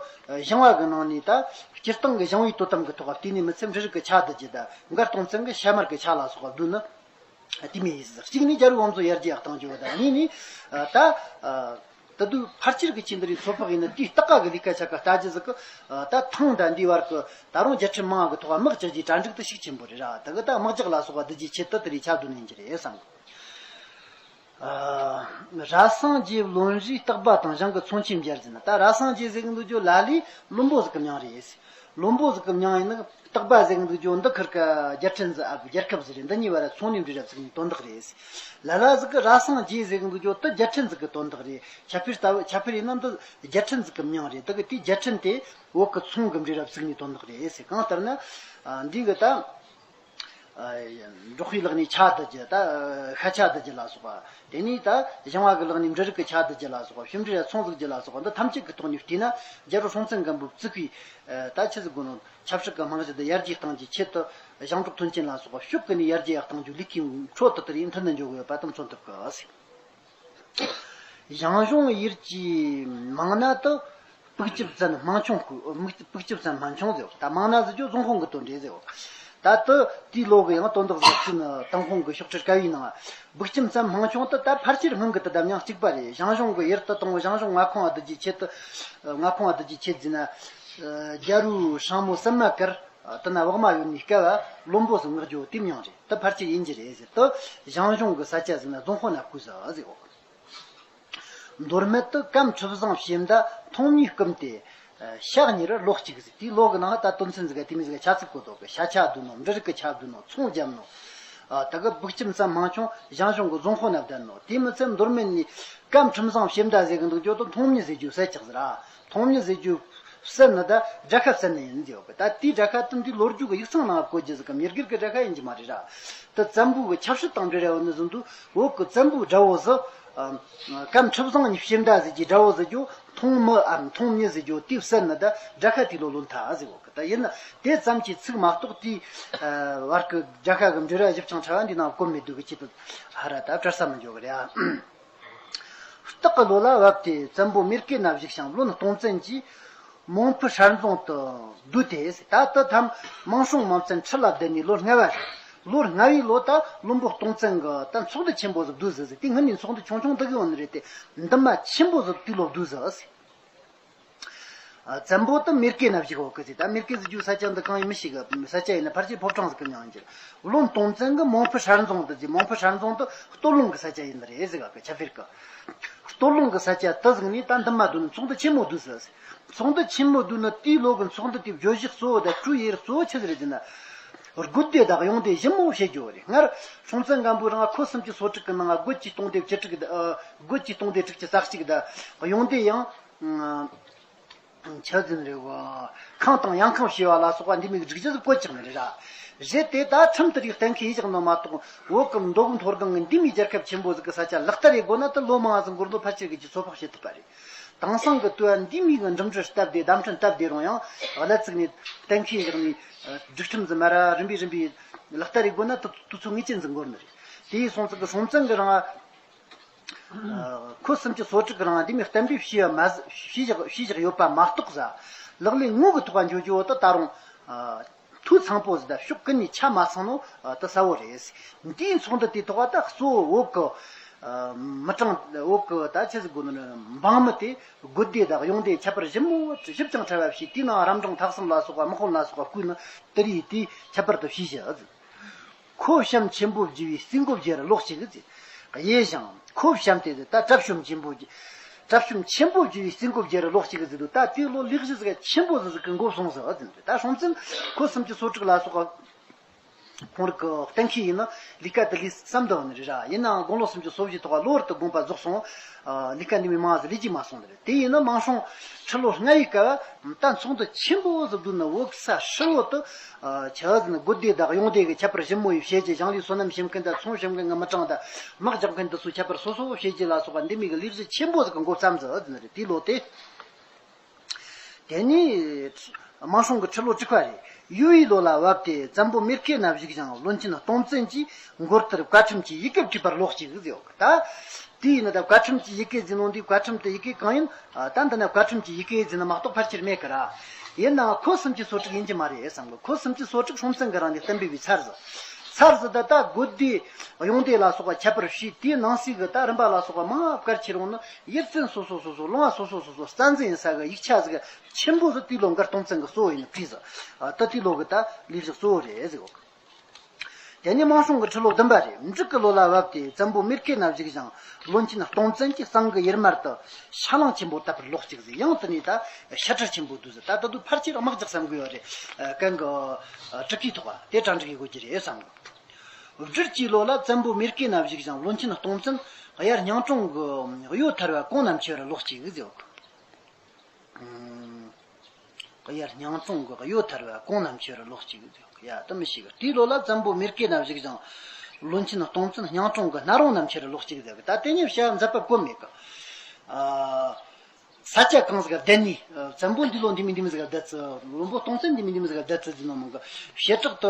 ཞང་བ་གི་ནང་ནས་ད་སྤྱིར་བཏང་གི་ཞང་བའི་དོ་དམ་གི་ཐོག་བལྟས་ནས་མི་ཚད་འབྲུ་རིགས་ཀྱི་ཆ་བསྡུ་རྒྱུ་ད་མགར་སྟོང་བཙན་གི་ཤ་མར་གི་ཆ་ལ་སོགས་པ་བསྡུ་ནི་དེ་མོ་ཡིན་ཟིག་གཅིག་ནས་རྒྱལ་པོའི་བང་མཛོད་ཡར་རྒྱས་གཏང་རྒྱུ་ད། གཉིས་ནས་ད། ད་དུང་ཕལ་ཆེར་གྱི་ཆེས་འདི་རིགས་ཚོད་དཔག་ཡིན་ན་དེའི་སྟག་ཀ་གི་ལས་ཀ་ཆ་ག་ལྟ་རྒྱུ་ཟིག་གི། ད་ཐང་དང་འདིའི་བར་གྱི་ད་རུང་རྒྱལ་ཕྲན་མང་བ་གི་ཐོག་དམག་རྒྱག་རྒྱུའི་གྲ་སྒྲིག་དེ་ཤུགས་ཆེན་པོ་རེད་ར། ད་གི་ད་དམག་རྒྱག་ལ་སོགས་པ་བསྡུ་རྒྱུའི་ཆེད་དུ་དེ་རིགས་ཆ་བསྡུ་ནས་འགྱུར་རེད་བསམ་གི། ཨ། ར་སངས་རྒྱས་བློན་རིའི་སྟག་པ་དང་ཞང་གི་ཚོང་ཆེན་མཇལ་ཟིན་ན། ད་ར་སངས་རྒྱས་ཟེར་གི་འདུག་རྒྱུ་ལ་ལས་བློན་པོ་ཟིག་གི་མྱིང་རེད། བློན་པོ་ཟིག་གི་མྱིང་ཡིན་ན་སྟག་པ་ཟེར་གི་འདུག་རྒྱུ་འདི་ཁིར་ཀ་རྒྱལ་ཕྲན་ཟིག་ཨ། རྒྱལ་ཁབ་ཟིག་རེད། འདི་གཉིས་བར་ཚོང་ལས་འབྲེལ་བ་བཙུགས་ནི་དོན་དག་རེད། ལ་ལ་ཟིག་གི་ར་སངས་རྒྱས་ཟེར་གི་འདུག་རྒྱུ་དེ་རྒྱལ་ཕྲན་ཟིག་གི་དོན་དག་རེད། ཁྱད་པར་ལྟ་བུ་ཁྱད་པར་ཡིན་ན་འདི་རྒྱལ་ཕྲན་ཟིག་གི་མྱིང་རེད། དེ་གི་དེའི་རྒྱལ་ཕྲན་དེ་བོད་གི་ཚོང་གི་འབྲེལ་བ་བཙུགས་ནི་དོན་དག་རེད་ཟེར། གང་ལྟར་ན་འདི་གི་ད་ འབྲོག་པའི་ལག་ནས་ཆ་བསྡུ་རྒྱུ། ད་ཤ་ཆ་བསྡུ་རྒྱུ་ལ་སོགས་པ། དེ་ནས་ད་ཞིང་བ་གི་ལག་ནས་འབྲུ་རིགས་ཀྱི་ཆ་བསྡུ་རྒྱུ་ལ་སོགས་པ། ཕྱུགས་འབྲས་ཚོང་ཟོག་རྒྱུ་ལ་སོགས་པ། འདི་ཐམས་ཅད་ཀྱི་ཐོག་ནས་བལྟས་ན། རྒྱལ་པོ་སྲོང་བཙན་སྒམ་པོས་བཙུགས་པའི་ད་ཆི་ཟིག་དགོས་ནོ། ཆབ་སྲིད་ཀྱི་རྨང་གཞི་འདི་ཡར་རྒྱས་གཏང་རྒྱུའི་ཆེད་དུ། ཞིང་འབྲོག་མཐུན་རྐྱེན་ལ་སོགས་པ་ཕྱོགས་ཀུན་ནས་ཡར་རྒྱས་གཏང་རྒྱུའི་ལས་ཀའི་ཁྲོད་དུ་དེ་རིང་མཐུན་ནས་འཇོག་དགོས་པ་དེ་མཚོན་ཐུབ་གི། ཞང་ཞུང་ཡུལ་གྱི་མང་ན་དུ་སྤུག་ཅི་བཙན་སྨན་ཆུང་སྐུ། སྤུག་ཅི་བཙན་སྨན་ཆུང་ཟེར་བ། ད་མང་ན་ཟེར་རྒྱུ་རྫོང་དཔོན་གི་དོན་རེད་ཟེར་བ། ད་དུ་དེའི་ལོ་གི་ཡང་དོན་དག་ཟེར་ཚུལ་ནི། ཏུན་ཧོང་གི་ཤོག་དྲིལ་དཀའ་བའི་ནང་། སྤུག་ཅི་བཙན་སྨན་ཆུང་དུ་ད་ཕལ་ཆེར་སྔོན་གི་དུ་བསྡམས་ཡང་གཅིག་པ་རེད། ཞང་ཞུང་གི་ཡུལ་དུ་དང་ཞང་ཞུང་མངའ་ཁོངས་བསྡུ་རྒྱུའི་ཆེད་དུ། མངའ་ཁོངས་བསྡུ་རྒྱུའི་ཆེད་ཟེར་ན། རྒྱལ་པོའི་སྲིང་མོ་སྲིན་མོ་དཀར། དེ་ན་བག་མ་ཡོད་ནི་སྐབས་བློན་པོ་ཟིག་མངགས་རྒྱུ་དེ་མྱིང་རེད། དེ་ཕལ་ཆེར་ཡིན་གྱི་རེད་ཟེར། དེ་ཞང་ཞུང་གི་ས་ཆ་ཟིག་ན་རྫོང་དཔོན་ན་བསྐོས་ཟིག་ཟེར་གོ། མདོ་སྨད་དུ་ཀམ་ཁྲི་བཟང་ཕྱེ་མདའ་མཐོང་མྱི་བཀུམ་སྟེ། ཤ་ཉེར་ལོ་གཅིག་ཟེར། དེའི་ལོ་གི་ནང་ད་དོན་ཚན་ཟིག་ག་དེ་མོ་ཟིག་ག་ཆ་ཚིག་བཀོད་འདུག་གི། ཤ་ཆ་བསྡུས་ནོ། འབྲུ་རིགས་ཀྱི་ཆ་བསྡུས་ནོ། ཚོང་བརྒྱབ་ནོ། ད་གི་སྤུག་ཅི་བཙན་སྨན་ཆུང་ཞང་ཞུང་གི་རྫོང་དཔོན་ན་བསྡད་ནོ། དེ་མི་ཚད་མདོ་སྨད་ནས་ཀམ་ཁྲི་བཟང་ཕྱེ་མདའ་ཟེར་གི་འདུག་རྒྱུ་དེ་མཐོང་མྱི་ཟེར་རྒྱུ་གསལ་ཆགས་ཟེར་ར། མཐོང་མྱི་ཟེར་རྒྱུ་བསད་ནི་ད་དགྲ་ཤ་བསད་ནི་ཡིན་ཟེར་བ། ད་དེའི་དགྲ་ཤ་དེ་འདི་ལོ་རྒྱུས་ཀྱི་ཡིག་ཚང་ནང་བཀོད་རྒྱུ་ཟིག་གམ། ཡུལ་སྒེར་གྱི་དགྲ་ཤ་ཡིན་གྱི་མ་རེད་ར། དེ་བཙན་པོ་གི་ཆབ་སྲིད་དང་འབྲེལ་བ་ཡོད་ནི་བཟུང་དུས། བོད་ཀྱི་བཙན་པོའི་དགྲ་བོ་ཟིག་ཀམ་ཁྲི་བཟང་གཉིས་ཕྱེ་མདའ་ཟེར་གྱི་དགྲ་བོ་ཟེར་རྒྱུ། མཐོང་མི་འམ་མཐོང་མྱི་ཟེར་རྒྱུ་དེ་བསད་ནི་ད་དགྲ་ཤ་དེ་ལོ་ལོན་ཐལ་ཟེར་བ། ད་ཡིན་ན་དེ་ཙམ་གྱི་ཚིག་མ་གཏོགས་དེའི་བར་གྱི་དགྲ་ཤ་གི་འབྲེལ་བ་ཞིབ་ཅིང་ཕྲ་བ་འདི་ནང་བཀོད་མི་འདུག་གི། ཆེད་དུ་ཧ་ར་ད་བྲལ་ས་མི་འཇོག་གི་རེད་ཨ། སྟག་གི་ལོ་ལ་བབས་ཏེ་བཙན་པོ་མེར་གེ་ན་བཞུགས་ཤིང་། བློན་སྟོང་བཙན་གྱིས་མོང་ཕུ་ཧྲན་རྫོང་དུ་བསྡུས་ཏེ། ད་ལྟ་ཐམ་མང་སྲོང་མང་བཙན་ཁྲི་ལ་བསྡད་ནས་ལོ་ལྔ་བ་རེད། ལོ་ལྔ་བའི་ལོ་ད་བློན་པོ་སྟོང་བཙན་གྱིས་ད་ཚོགས་འདུ་ཆེན་པོ་ཟིག་བསྡུས་ཟིག་ཟིག་དེ་སྔོན་ནས་ཚོགས་འདུ་ཆུང་ཆུང་འདི་གི་ཡོང་ནི་རེད་དེ། འདུན་མ་ཆེན་པོ་ཟིག་དེ་ལོ་བསྡུས་ཟིག་ཟིག་བཙན་པོ་དེ་མེར་གེ་ན་བཞུགས་ཡོད་གི་ཟེར། ད་མེར་གེ་ཟེར་རྒྱུ་ས་ཆ་འདི་གང་ཡིན་མི་ཤེས་གི། ས་ཆ་ཡིན་ན་ཕལ་ཆེར་ཕོ་བྲང་ཟིག་གི་མྱིང་ཡིན་གྱི་རེད། བློན་སྟོང་བཙན་གྱིས་མོང་ཕུ་ཧྲན་རྫོང་དུ་ཟེར། མོང་ཕུ་ཧྲན་རྫོང་དེ་སྟོད་ལུང་གི་ས་ཆ་ཡིན་ནི་རེད་ཟེར་ག་གི། ཁྱབ་ཕིར་གི་སྟོད་ལུང་གི་ས་ཆ་དེ་ཟིག་ནས་ད་འདུན་མ་བསྡུས་ནས་ཚོགས་འདུ་ཆེན་མོ་བསྡུས་ཟིག་ཟེར། ཚོགས་འདུ་ཆེན་མོ་བསྡུས་ནས་དེའི་ལོ་གི་ཚོགས་འདུ་དེའི་བརྗོད་གཞི་གཙོ་བོ་དང་བཀྲུའི་ཡུལ་གཙོ་བོ་ཆི་ཟིག་རེད་ཟེར་ན། དགོན་སྡེ་དང་གཡུང་སྡེ་ཞིབ་མོ་བྱེད་རྒྱུ་རེད། སྔར་སྲོང་བཙན་སྒམ་པོའི་རིང་ཁོ་སུམ་ཅུ་སོ་དྲུག་གི་ནང་དགོན་གྱི་སྟོང་སྡེ་བཅུ་དྲུག་གི། ཨ། དགོན་གྱི་སྟོང་སྡེ་དྲུག་ཅུ་རྩ་གཅིག་དང་། གཡུང་སྡེ་ཡང་ཆ་འཛིན་རེད་བ། ཁང་དང་ཡང་ཁང་བྱེ་བ་ལ་སོགས་པ་འདི་མིག་སྒྲིག་རྒྱུ་ཟིག་བཀོད་ཀྱང་མི་རེད་ར། རེད་དེ་ད་ཁྲིམས་དེ་རིགས་གཏན་འཁེལ་བཞག་ནོ་མ་གཏོགས། བོད་ཀྱི་མདོ་དབུས་མཐོ་སྒང་གི་འདི་མིའི་རྒྱལ་ཁབ་ཆེན་པོ་ཟིག་གི་ས་ཆ་ལག་བསྟར་ཡེད་དགོས་ན་ད་ལོ་མང་ཟིག་འགོར་འདུག་ཕལ་ཆེར་གྱིས་ཚོད་དཔག་བྱེད་ཐུབ་པ་རེད། དེང་སང་གི་དུས་འདི་མིའི་གི་འགྲིམ་འགྲུལ་སྟབས་བདེ། བརྡ་འཕྲིན་སྟབས་བདེ་རུང་ཡང་། ཨ། ལ་ཚིག་ནས་གཏན་འཁེལ་བཞག་ནས། ཨ། སྒྲིག་ཁྲིམས་ཟིག་མ་ར་རིམ་པས་རིམ་པས་ལག་བསྟར་ཡེད་དགོས་ན་ད་དུས་ཚོད་ངེས་ཅན་ཟིག་འགོར་ནི་རེད། དེ་ཡིན་སོང་ཙང་གི་སྲོང་བཙན་གི་རིང་། ཨ། ཁོ་སུམ་ཅུ་སོ་དྲུག་གི་རིང་འདི་མོ་གཏན་འབེབས་བྱས་པ་མ་ཟ། བྱས་བཞག་བྱས་བཞག་ཡོད་པ་མ་གཏོགས་ཟ། ལག་ལེན་དངོས་ཀྱི་ཐོག་འཇོག་རྒྱུ་བོ་དེ་ད་རུང་། ཨ། འཐུས་ཚང་པོ་ཟིག་དང་ཕྱོགས་ཀུན་ནས་ཆ་མ་ཚང་ནོ། ཨ། དེ་གསལ་བོ་རེད། འདིའི་ཚོགས་འདུ་དེའི་ཐོག་ད་གཙོ་བོ་བོད་ཀྱི། ཨ། མི་གྲངས་བོད་ཀྱི་ད་ཆི་ཟིག་དགོས་ནོ། འབངས་མི་དེ་དགོན་སྡེ་དང་གཡུང་སྡེ་ཁྱད་པར་ཞིབ་མོ་ཞིབ་ཅིང་ཕྲ་བ་བྱས། དེའི་ནང་རབ་འབྲིང་ཐ་གསུམ་ལ་སོགས་པ། དམག་དཔོན་ལ་སོགས་པ་བསྐོས་ནས་དེ་རིགས་དེ་ཁྱད་པར་དུ་བྱས་བཞག་ཟིག་ཁོ་བྱམས་ཆེན་པོ་བགྱི་བའི་རྩིས་འགོ་བརྗེ་རུ་ལོག་ཅིག་ཟེར། དབྱེ་ཞིང་། ཁོ་བྱམས་དེ་ཟེར། ད་གྲབས་གཤོམ་ཆེན་པོ་བགྱི། གྲབས་གཤོམ་ཆེན་པོ་བགྱི་བའི་རྩིས་འགོ་བརྗེ་རུ་ལོག་ཅིག་ཟེར་དུས། ད་དེའི་ལོ་ལས་གཞི་ཟིག་ཆེན་པོ་ཟིག་ཟིག་གི་འགོ་བཟུང་ཟིག་ཟེར། ད་སྲོང་བཙན་ཁོ་སུམ་ཅུ་སོ་དྲུག་ལ་སོགས་པ་ཁོང་རང་གི་གཏན་འཁེལ་ཡིན་ན་ལས་ཀ་དེ་ལས་བསམ་དུ་བ་ནི་རེད་ར། ཡིན་ནའང་དགུང་ལོ་སུམ་ཅུ་སོ་བཞི་ཐོག་ལོ་བར་དུ་དགོངས་པ་རྫོགས་སོང་། ཨ། ལས་ཀ་འདི་མོ་མང་ཟིག་ལས་རྒྱུ་མ་སོང་ནི་རེད། དེ་ཡིན་ན་མང་སྲོང་ཁྲི་ལོ་ལྔ་བའི་སྐབས། ད་ཚོགས་འདུ་ཆེན་པོ་ཟིག་བསྡུས་ནས་བོད་ས་ཧྲིལ་བོ་དུ། ཨ། ཆ་ཟིན་དགོན་སྡེ་དང་གཡུང་སྡེ་གི་ཁྱད་པར་ཞིབ་མོ་ཡིས་བཤད་རྒྱུ། ཞིང་ལས་སོ་ནམ་བྱེད་མཁན་དང་ཚོང་བྱེད་མཁན་གྱི་མི་གྲངས་དང་། དམག་རྒྱག་མཁན་དེ་ཚོའི་ཁྱད་པར་སོ་སོ་བཤད་རྒྱུ་ལ་སོགས་པ་འདི་མོ་གི་ལས་གཞི་ཆེན་པོ་ཟིག་གི་འགོ་བརྩམས་ཟིག་ཟེར་ནི་རེད། དེའི་ལོ་དེ། དེ་ནས་མང་སྲོང་གི་ཁྲི་ལོ་དྲུག་པ་རེད། ཡུ་བའི་ལོ་ལ་བབས་ཏེ་བཙན་པོ་མེར་གེ་ན་བཞུགས་ཤིང་། བློན་ཆེན་སྟོང་བཙན་གྱིས་མགོ་ལྟར་བཀའ་ཁྲིམས་ཀྱི་ཡི་གེ་བྲིས་པར་ལོག་ཅིག་ཟེར་ཡོད་གི། ད་དེ་ཡིན་ན་ད་བཀའ་ཁྲིམས་ཀྱི་ཡི་གེ་ཟེར་ནོ་འདི། བཀའ་ཁྲིམས་དེ་ཡི་གེ་གང་ཡིན། ཨ། ད་འདི་ན་བཀའ་ཁྲིམས་ཀྱི་ཡི་གེ་ཟེར་ན་མ་གཏོགས་ཕལ་ཆེར་མེད་གི་ར། ཡིན་ནའང་ཁོ་སུམ་ཅུ་སོ་དྲུག་ཡིན་གྱི་མ་རེད་བསམ་གི། ཁོ་སུམ་ཅུ་སོ་དྲུག་སྲོང་བཙན་གི་རིང་ནས་གཏན་འབེབས་པའི་ཚར་ཟིག་ཚར་ཟིག་ད་ད་དགོན་སྡེ་གཡུང་སྡེ་ལ་སོགས་པ་ཁྱད་པར་བྱས། དེའི་ནང་གསེས་གི་ད་རིམ་པ་ལ་སོགས་པ་མང་བ་བཀར་ཁྱེར་འོང་ནི། ཡུལ་ཚན་སོ་སོ་སོ་སོ། ལུང་བ་སོ་སོ་སོ་སོ་སྟངས་འཛིན་ཡིན་ས་གི་ཡིག་ཆ་ཟིག་ཆེན་པོ་ཟིག་དེའི་ལོ་འགར་སྟོང་བཙན་གི་གཙོ་བོ་ཡིན་ནི་བྲིས་ཟིག་ཨ། ད་དེའི་ལོ་གི་ད་ལས་གཞི་གཙོ་བོ་རེད་ཟེར་གོ། དེ་ནས་མང་སྲོང་གི་ཁྲི་ལོ་བདུན་པ་རེད། འབྲུག་གི་ལོ་ལ་བབས་ཏེ་བཙན་པོ་མེར་གེ་ན་བཞུགས་ཤིང་། བློན་ཆེན་སྟོང་བཙན་གྱིས་གཙང་གི་ཡུར་མར་དུ་ཤ་ལང་ཆེན་པོ་བཏབ་པར་ལོག་ཅིག་ཟེར། ཡང་དེ་ནས་ད་ཤ་ཁྲག་ཆེན་པོ་བསྡུས་ཟེར། ད་ད་དུང་ཕལ་ཆེར་དམག་རྒྱག་བསམ་གི་ཡོད་རེད། ཨ། གན་གི། ཨ། གྲུ་ཁའི་ཐོག་དེ་གྲ་འགྲིག་ཡེད་དགོས་ཀྱི་རེད་བསམ་གི། སྦྲུལ་གྱི་ལོ་ལ་བཙན་པོ་མེར་གེ་ན་བཞུགས་ཤིང་། བློན་ཆེན་སྟོང་བཙན་དབྱར་ཉང་གྲོང་གི་གཡོ་ཐར་བ་གོང་ན་མཆེད་པར་ལོག་ཅིག་ཟེར། དབྱར་སྙིང་དྲུང་གི་གཡོ་ཐར་བ་གོང་ན་མཆེད་རུ་ལོག་ཅིག་ཟེར་གི། ཡ་དེ་མི་ཤེས་གི། དེའི་ལོ་ལ་བཙན་པོ་མེར་གེ་ན་བཞུགས་ཤིང་། བློན་ཆེན་སྟོང་བཙན་སྙིང་དྲུང་གི་སྣ་རུང་ན་མཆེད་རུ་ལོག་ཅིག་ཟེར་གི། ད་དེ་ཉིད་བྱ་མཛད་པ་གོ་མེད་གི། ཨ། ས་ཆ་གང་ཟིག་ག་བསྡད་ནི། བཙན་པོ་འདི་ལོ་འདི་མི་འདི་མི་ཟིག་ག་བསྡད་ཚུལ། བློན་པོ་སྟོང་བཙན་འདི་མི་འདི་མི་ཟིག་ག་བསྡད་ཚུལ་ཟེར་ནོ་མང་གི། བྱེ་བྲག་ཏུ་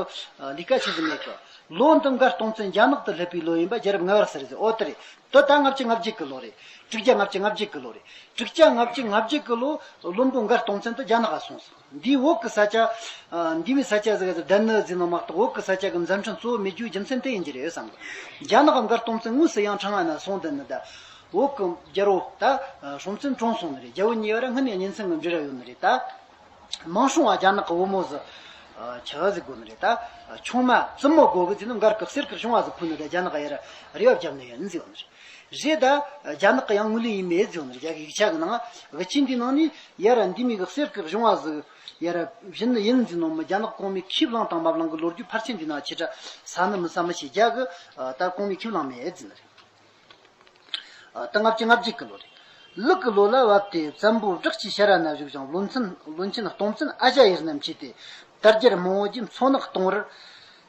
ལས་ཀ་ཆེ་ཟིག་མེད་གི། ལོ་འདི་མགར་སྟོང་བཙན་རྒྱ་ནག་ཏུ་སླེབས་པའི་ལོ་ཡིན་པ། རྒྱལ་རབས་ལྔ་བར་ཟེར་ཟིག། ཨོ་དེ་རེད། དེ་ད་ལྔ་བཅུ་ང་བརྒྱད་གི་ལོ་རེད། དྲུག་བརྒྱ་ལྔ་བཅུ་ང་བརྒྱད་གི་ལོ་རེད། དྲུག་བརྒྱ་ལྔ་བཅུ་ང་བརྒྱད་གི་ལོ། བློན་པོ་མགར་སྟོང་བཙན་དེ་རྒྱ་ནག་ག་སོང་སོང་། འདིའི་འོག་གི་ས་ཆ། ཨ། འདི་མི་ས་ཆ་ཟིག་ག་བསྡད་ནི་ཟེར་ནོ་མ་གཏོགས། འོག་གི་ས་ཆ་གི་མཛད་འཕྲིན་གཙོ་བོ་མེད་རྒྱུའི་རྒྱུ་མཚན་དེ་ཡིན་གྱི་རེད་བསམ་གི། རྒྱ་ནག་ག་མགར་སྟོང་བཙན་དངོས་སུ་ཡང་ཕྲེང་བ་ན་སོང་བསྡད་ནི་ད། འོག་གི་རྒྱལ་པོ་ད་སྲོང་བཙན་གྲོངས་སོང་ནི་རེད། རྒྱལ་པོ་གཉིས་བར་སྔོན་ནས་གཉེན་ཚན་གྱི་འབྲེལ་བ་ཡོད་ནི་རེད་ད། མང་ཤོས་བ་རྒྱ་ནག་གི་བུ་མོ་ཟིག། ཨ། ཆི་ཟིག་དགོས་ནི་རེད་ད། ཆུང་མ་བཙུན་མོ་དགོས་གི་ཟེར་ནི། མགར་གི་གསེར་གི་གཞུང་བ་ཟིག་ཕུལ་ནི་རེད། རྒྱ་ནག་ག་ཡར་རེ་བ་བརྒྱབ་ནི་ཡིན་ཟེར་ཡོད་ནི་རེད། རེད་ད། རྒྱ་ནག་གི་ཡང་ངོས་ལེན་ཡིན་མེད་ཟེར་ཡོད་ནི་རེད། རྒྱ་གི་ཡིག་ཆ་གི་ནང་། གི་ཆིན་དེའི་ནང་ནས་ཡར་འདི་མི་གི་གསེར་གི་གཞུང་བ་ཟིག་ཡར་བྱིན་ནི་ཡིན་ཟེར་ནོ་མི། རྒྱ་ནག་གོང་མས་ཁས་བླངས་དང་མ་བླངས་གི་ལོ་རྒྱུས་ཕལ་ཆེར་འདི་ནང་ཆེ་ཕྲ་གསལ་ནི་མི་གསལ་མི་ཤེས། རྒྱ་གི། ཨ། ད་གོང་མས་ཁས་བླངས་མེད་ཟེར་ནི་རེད། ཨ། ད་ལྔ་བཅུ་ང་བརྒྱད་གི་ལོ་རེད། ལུག་གི་ལོ་ལ་བབས་ཏེ་བཙན་པོ་བྲག་ཅའི་ཕྱི་ར་ན་བཞུགས་ཤིང་། བློན་ཆེན། བློན་ཆེན་སྟོང་བཙན་ཨ་ཞ་ཡི་རྣམས་ཆས་ཏེ། དར་རྒྱས་མང་བོ་རྒྱུད་མཚོ་ནག་སྟོང་བར།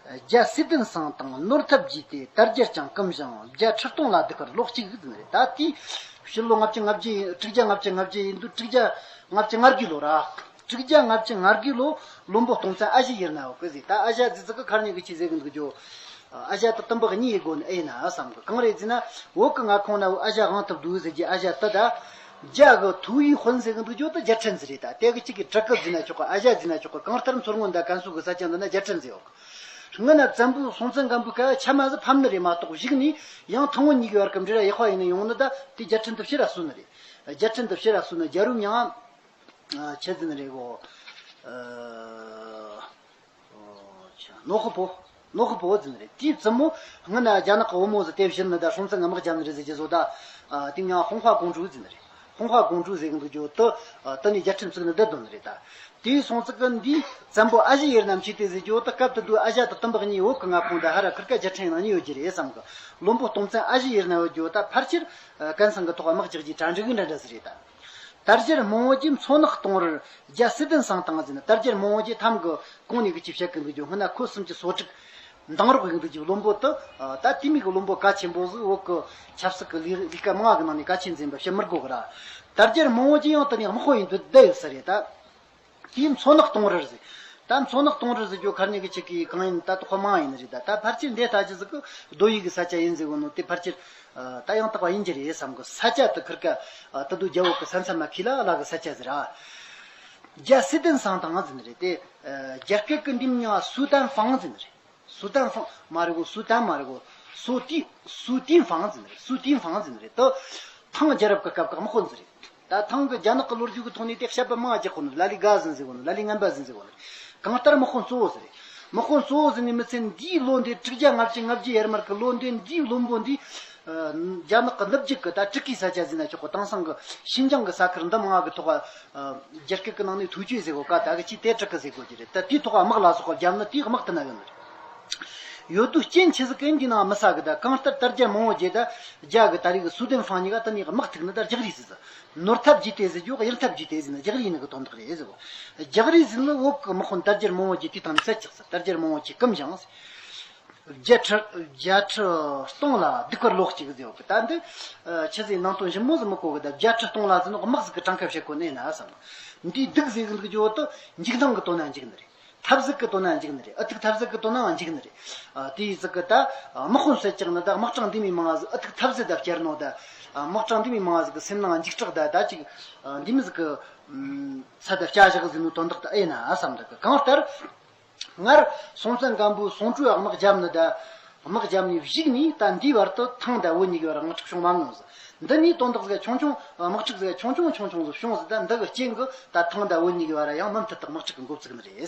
རྒྱ་སེ་བདུན་སྲང་དང་ནོར་ཐབས་བརྒྱུད་དེ། དར་རྒྱས་ཀྱང་བསྐུམས་ཤིང་བརྒྱ་ཁྲི་སྟོང་ལ་བསྡུ་བར་ལོག་ཅིག་ཟེར་ནི་རེད། ད་དེའི་ཕྱི་ལོ་ལྔ་བཅུ་ང་བརྒྱད། དྲུག་བརྒྱ་ལྔ་བཅུ་ང་བརྒྱད་ཡིན་དུས། དྲུག་བརྒྱ་ལྔ་བཅུ་ང་བརྒྱད་ལོ་ར། དྲུག་བརྒྱ་ལྔ་བཅུ་ང་བརྒྱད་ལོ། བློན་པོ་སྟོང་བཙན་ཨ་ཞ་ཡི་རྣམས་བ་གི་ཟེར། ད་ཨ་ཞ་ཟེར་ཟིག་གི་ཁར་ཉིད་གི་ཆི་ཟེར་གི་འདུག་རྒྱུ། ཨ་ཞ་དེ་དུམ་བུ་གཉིས་ཡི་སྒོ་ནས་དབྱེ་ན་བསམ་གི། གང་རེད་ཟེར་ན། བོད་གི་མངའ་ཁོངས་ན་བོ་ཨ་ཞ་དབང་དུ་བསྡུས་ཟེར་གྱི་ཨ་ཞ་དེ་ད། རྒྱ་གི་ཐུ་བོའི་དཔོན་ཟེར་གི་འདུག་རྒྱུ་དེ་རྒྱལ་ཕྲན་ཟིག་རེད། ད་དེ་གི་གཅིག་གི་བྲག་གི་ཟེར་ན་ཆོག་གི། ཨ་ཞ་ཟེར་ན་ཆོག་གི། གང་ལྟར་མཚོ་སྔོན་དང་ཀན་སུའུ་གི་ས་ཆ་འདི་ན་རྒྱལ་ཕྲན་ཟེར་ཡོད་གི། སྔོན་ན་བཙན་པོ་སྲོང་བཙན་སྒམ་པོའི་སྐབས་ཆ་མ་ཟིག་ཕམ་ནི་རེད་མ་གཏོགས། གཞུག་ནས་ཡང་ཐང་བོད་གཉིས་ཀྱི་བར་གི་འབྲེལ་བ་ཡག་པ་ཡིན་ནི་ཡོང་ནི། ད་དེ་རྒྱལ་ཕྲན་དུ་ཕྱིར་ར་སོང་ནི་རེད། རྒྱལ་ཕྲན་དུ་ཕྱིར་ར་སོང་ནི། རྒྱལ་པོའི་མྱིང་ང་ཆི་ཟེར་ནི་རེད་གོ། ཨ། ཨོ་ཆ། ནོ་ཧི་པོ། ནོ་ཧི་པོ་ཟེར་ནི་རེད། དེའི་བཙུན་མོ་སྔོན་ན་རྒྱ་ནག་གི་བུ་མོ་ཟིག་དེ་བྱིན་ནི་ད་སྲོང་བཙན་གྱི་དམག་རྒྱབ་ནི་རེད་ཟེར་གྱི་བཟོ་ད། ཨ། དེའི་མྱིང་ཧོང་ཧྭ་ཀོང་ཀྲུའུ་ཟེར་ནི་རེད། ཧོང་ཧྭ་ཀོང་ཀྲུའུ་ཟེར་གི་འདུག་རྒྱུ་དེ། ཨ། དེ་ནས་རྒྱལ་ཕྲན་བཙུགས་ནི་བསྡད་དོ་ནི་རེད་ད། དེའི་སོང་ཙིག་གི་འདིའི་བཙན་པོ་ཨ་ཞ་ཡི་རྣམས་ཆས་ཏེ་ཟེར་རྒྱུ་དེ། སྐབས་དེ་དུས་ཨ་ཞ་དེ་དུམ་བུ་གཉིས་བོད་གི་མངའ་ཁོངས་དང་ཧ་ར་ཁིར་ཀ་རྒྱལ་ཕྲན་ནང་ནས་ཡོད་རྒྱུ་རེད་བསམ་གི། བློན་པོ་སྟོང་བཙན་ཨ་ཞ་ཡི་རྣམས་ཡོད་རྒྱུ་ད་ཕལ་ཆེར། ཨ། ཀན་སང་གི་ཐོག་དམག་རྒྱག་རྒྱུའི་གྲ་འགྲིག་གི་འདྲ་འདྲ་ཟིག་རེད་ད། དར་རྒྱས་མང་བོ་རྒྱུད་མཚོ་ནག་སྟོང་བར། རྒྱ་སེ་བདུན་སྲང་དང་ཟེར་ནི། དར་རྒྱས་མང་བོ་རྒྱུད་ཐམ་གི་གོང་ནས་གི་ཅི་བཤད་གི་འདུག་རྒྱུ། སྔོན་ན་ཁོ་སུམ་ཅུ་སོ་དྲུག་འདང་རོགས་ཡིན་འདུག་རྒྱུ། བློན་པོ་དེ། ཨ། ད་དེ་མི་གི་བློན་པོ་གལ་ཆེན་པོ་ཟིག། བོད་གི་ཆབ་སྲིད་གི་ལས་ལས་ཀ་མང་ང་གི་ནང་ནས་གལ་ཆེན་ཟིག་ཡིན་པ་བཤད་མི་དགོས་གི་ར། དར་རྒྱས་མང་བོ་རྒྱུད་ཡང་དེ་ནས་དམག་དཔོན་ཡིན་དུས་བསྡད་ཡོད་ས་རེད་ད། དེའི་མཚོ་ནག་སྟོང་བར་ཟེར། ད་མཚོ་ནག་སྟོང་བར་ཟེར་རྒྱུ་ཁར་ཉིད་གི་ཆི་གི་གང་ཡིན། ད་དོགས་པ་མང་ཡིན་ནི་རེད་ད། ད་ཕལ་ཆེར་འདི་ལྟ་ཅི་ཟིག་གི་རྡོ་ཡི་གི་ས་ཆ་ཡིན་ཟེར་གོ་ནོ་དེ་ཕལ་ཆེར། ཨ། ད་ཡང་དག་པ་ཡིན་གྱི་རེད་བསམ་གི། ས་ཆ་དེ་ཁིར་ཀ། ཨ། དེ་དུས་རྒྱལ་པོ་གི་ས་མཚམས་མ་ཁི་ལ་ལ་གི་ས་ཆ་ཟེར་ར། རྒྱ་སེ་བདུན་སྲང་དང་ཟེར་ནི་རེད་དེ། ཨ། རྒྱ་སྐད་གི་འདི་མྱིང་ང་སུའུ་ཏན་ཧྥང་ཟེར་ནི་རེད། སུའུ་ཏན་ཧྥང་མ་རེད་གོ། སུའུ་ཏན་མ་རེད་གོ། སུའུ་ཏི། སུའུ་ཏིན་ཧྥང་ཟེར་ནི་རེད། སུའུ་ཏིན་ཧྥང་ཟེར་ནི་རེད་དོ། ཐང་རྒྱལ་རབས་ཀྱི་སྐབས་ཀྱི་དམག་དཔོན་ཟིག་རེད། ད་ཐང་གི་རྒྱ་ནག་གི་ལོ་རྒྱུས་ཀྱི་ཐོག་ནས་དེ་བཤད་པ་མང་ང་རྒྱག་གོ་ནི། ལ་ལས་དགའ་ཟིན་ཟེར་གོ་ནི། ལ་ལས་ངན་པ་ཟིན་ཟེར་གོ་ནི། གང་ལྟར་དམག་དཔོན་གཙོ་བོ་ཟིག་རེད། དམག་དཔོན་གཙོ་བོ་ཟིག་ནི་མི་ཚད་འདིའི་ལོ་འདི། དྲུག་བརྒྱ་ལྔ་བཅུ་ང་བརྒྱད་ཡར་མར་གི་ལོ་འདི། འདིའི་བློན་པོ་འདི། ཨ། རྒྱ་ནག་གི་ནུབ་རྒྱུད་ཀྱི་ད་ཊར་ཀི་ས་ཆ་ཟེར་ན་ཆོག་གི། དེང་སང་གི་ཤིན་ཅང་གི་ས་ཁུལ་འདི་མང་ང་གི་ཐོག་ག། ཨ། རྒྱ་སྐད་ཀྱི་ནང་ནས་ཐུའུ་ཅུའེ་ཟེར་གོ་ག། ད་གི་ཅི་དེ་ཊར་ཀི་ཟེར་གོ་རྒྱུ་རེད། ད་དེའི་ཐོག་ག་དམག་ལ་སོགས་པ་བརྒྱབ་ནི་དེའི་དམག་དེ་ན་ཡོད་ནི་རེད། ཡོད་དུས་རྐྱེན་ཆི་ཟིག་གི་འདི་ནང་མི་ཟ་གི། ད་གང་ལྟར་དར་རྒྱས་མང་བོ་རྒྱུད་ད་རྒྱ་གི་ད་རེས་གི་སུའུ་ཏན་ཧྥང་གཉིས་ཀ་དེ་ནས་དམག་ཐུག་ནི་ད་རྒྱག་རེས་ཟེར་ཟེར། ནོར་ཐབས་ཀྱིས་དེ་ཟེར་རྒྱུ། གཡེར་ཐབས་ཀྱིས་དེ་ཟེར་ན་རྒྱག་རེས་ནི་གི་དོན་དག་རེད་ཟེར་གོ། རྒྱག་རེས་ཟེར་ནི་བོད་གི་དམག་དཔོན་དར་རྒྱས་མང་བོ་རྒྱུད་དེ་དང་ནི་ཚད་ཅིག་ཟེར། དར་རྒྱས་མང་བོ་རྒྱུད་བསྐུམས་ཤིང་། བརྒྱ་ཁྲི། བརྒྱ་ཁྲི་སྟོང་ལ་བསྡུ་བར་ལོག་ཅིག་ཟེར་གི། ད་འདི། ཨ། ཆི་ཟིག་ནང་དོན་ཞིབ་མོ་ཟིག་མི་གོ་གི། ད་བརྒྱ་ཁྲི་སྟོང་ལ་ཟེར་ནོ་དམག་ཟིག་གི་གྲངས་ཀ་བཤད་གོ་ནི་ན་བསམ། འདིའི་བསྡུ་ཟེར་གི་འདུག་རྒྱུ་བོ་དེ་འཇིགས་སྣང་གི་དོན་ན་འཇིགས་ནི་རེད། ཐབས་ཟིག་གི་དོན་ན་འཇིགས་ནི་རེད། ཨུ་ཐུག་ཐབས་ཟིག་གི་དོན་ནའང་འཇིགས་ནི་རེད། ཨ། དེ་ཟིག་གི་ད། ཨ། དམག་དཔོན་ཟེར་ཅིག་ནི་ད་དམག་གྲངས་འདི་མི་མང་ང་ཟིག། ཨུ་ཐུག་ཐབས་ཟིག་ད་བསྐྱར་ནོ་ད། ཨ། དམག་གྲངས་འདི་མི་མང་ང་ཟིག་གི་སེམས་ནང་འཇིགས་སྐྲག་ད། ད་ཅིག། ཨ། འདི་མི་ཟིག་གི། ཨམ། ཚ་ད་བྱ་བཞག་ཟིག་ནོ་དོན་དག་ད་ཨེ་ན་བསམ་འདུག་གི། གང་ལྟར། སྔར་སྲོང་བཙན་སྒམ་པོས་སོང་ཀྲོའུ་དམག་བརྒྱབ་ནི་ད། དམག་བརྒྱབ་ནས་གཞུག་ནས་ད་འདིའི་བར་དུ་ཐང་དང་བོད་གཉིས་ཀྱི་བར་དམག་འཁྲུག་བྱུང་མ་མྱོང་ཟིག། འདི་ནས་དོན་དག་ཟིག་ཆུང་ཆུང་། དམག་འཁྲུག་ཟིག་ཆུང་ཆུང་ཆུང་ཆུང་ཟིག་བྱུང་ཟིག། ད་འདི་གི་རྐྱེན་གྱིས་ད་ཐང་དང་བོད་གཉིས་ཀྱི་བར་ཡང་མུ་མཐུད་དུ་དམག་འཁྲུག་གི་འགོ་བཙུགས་ནི་རེད།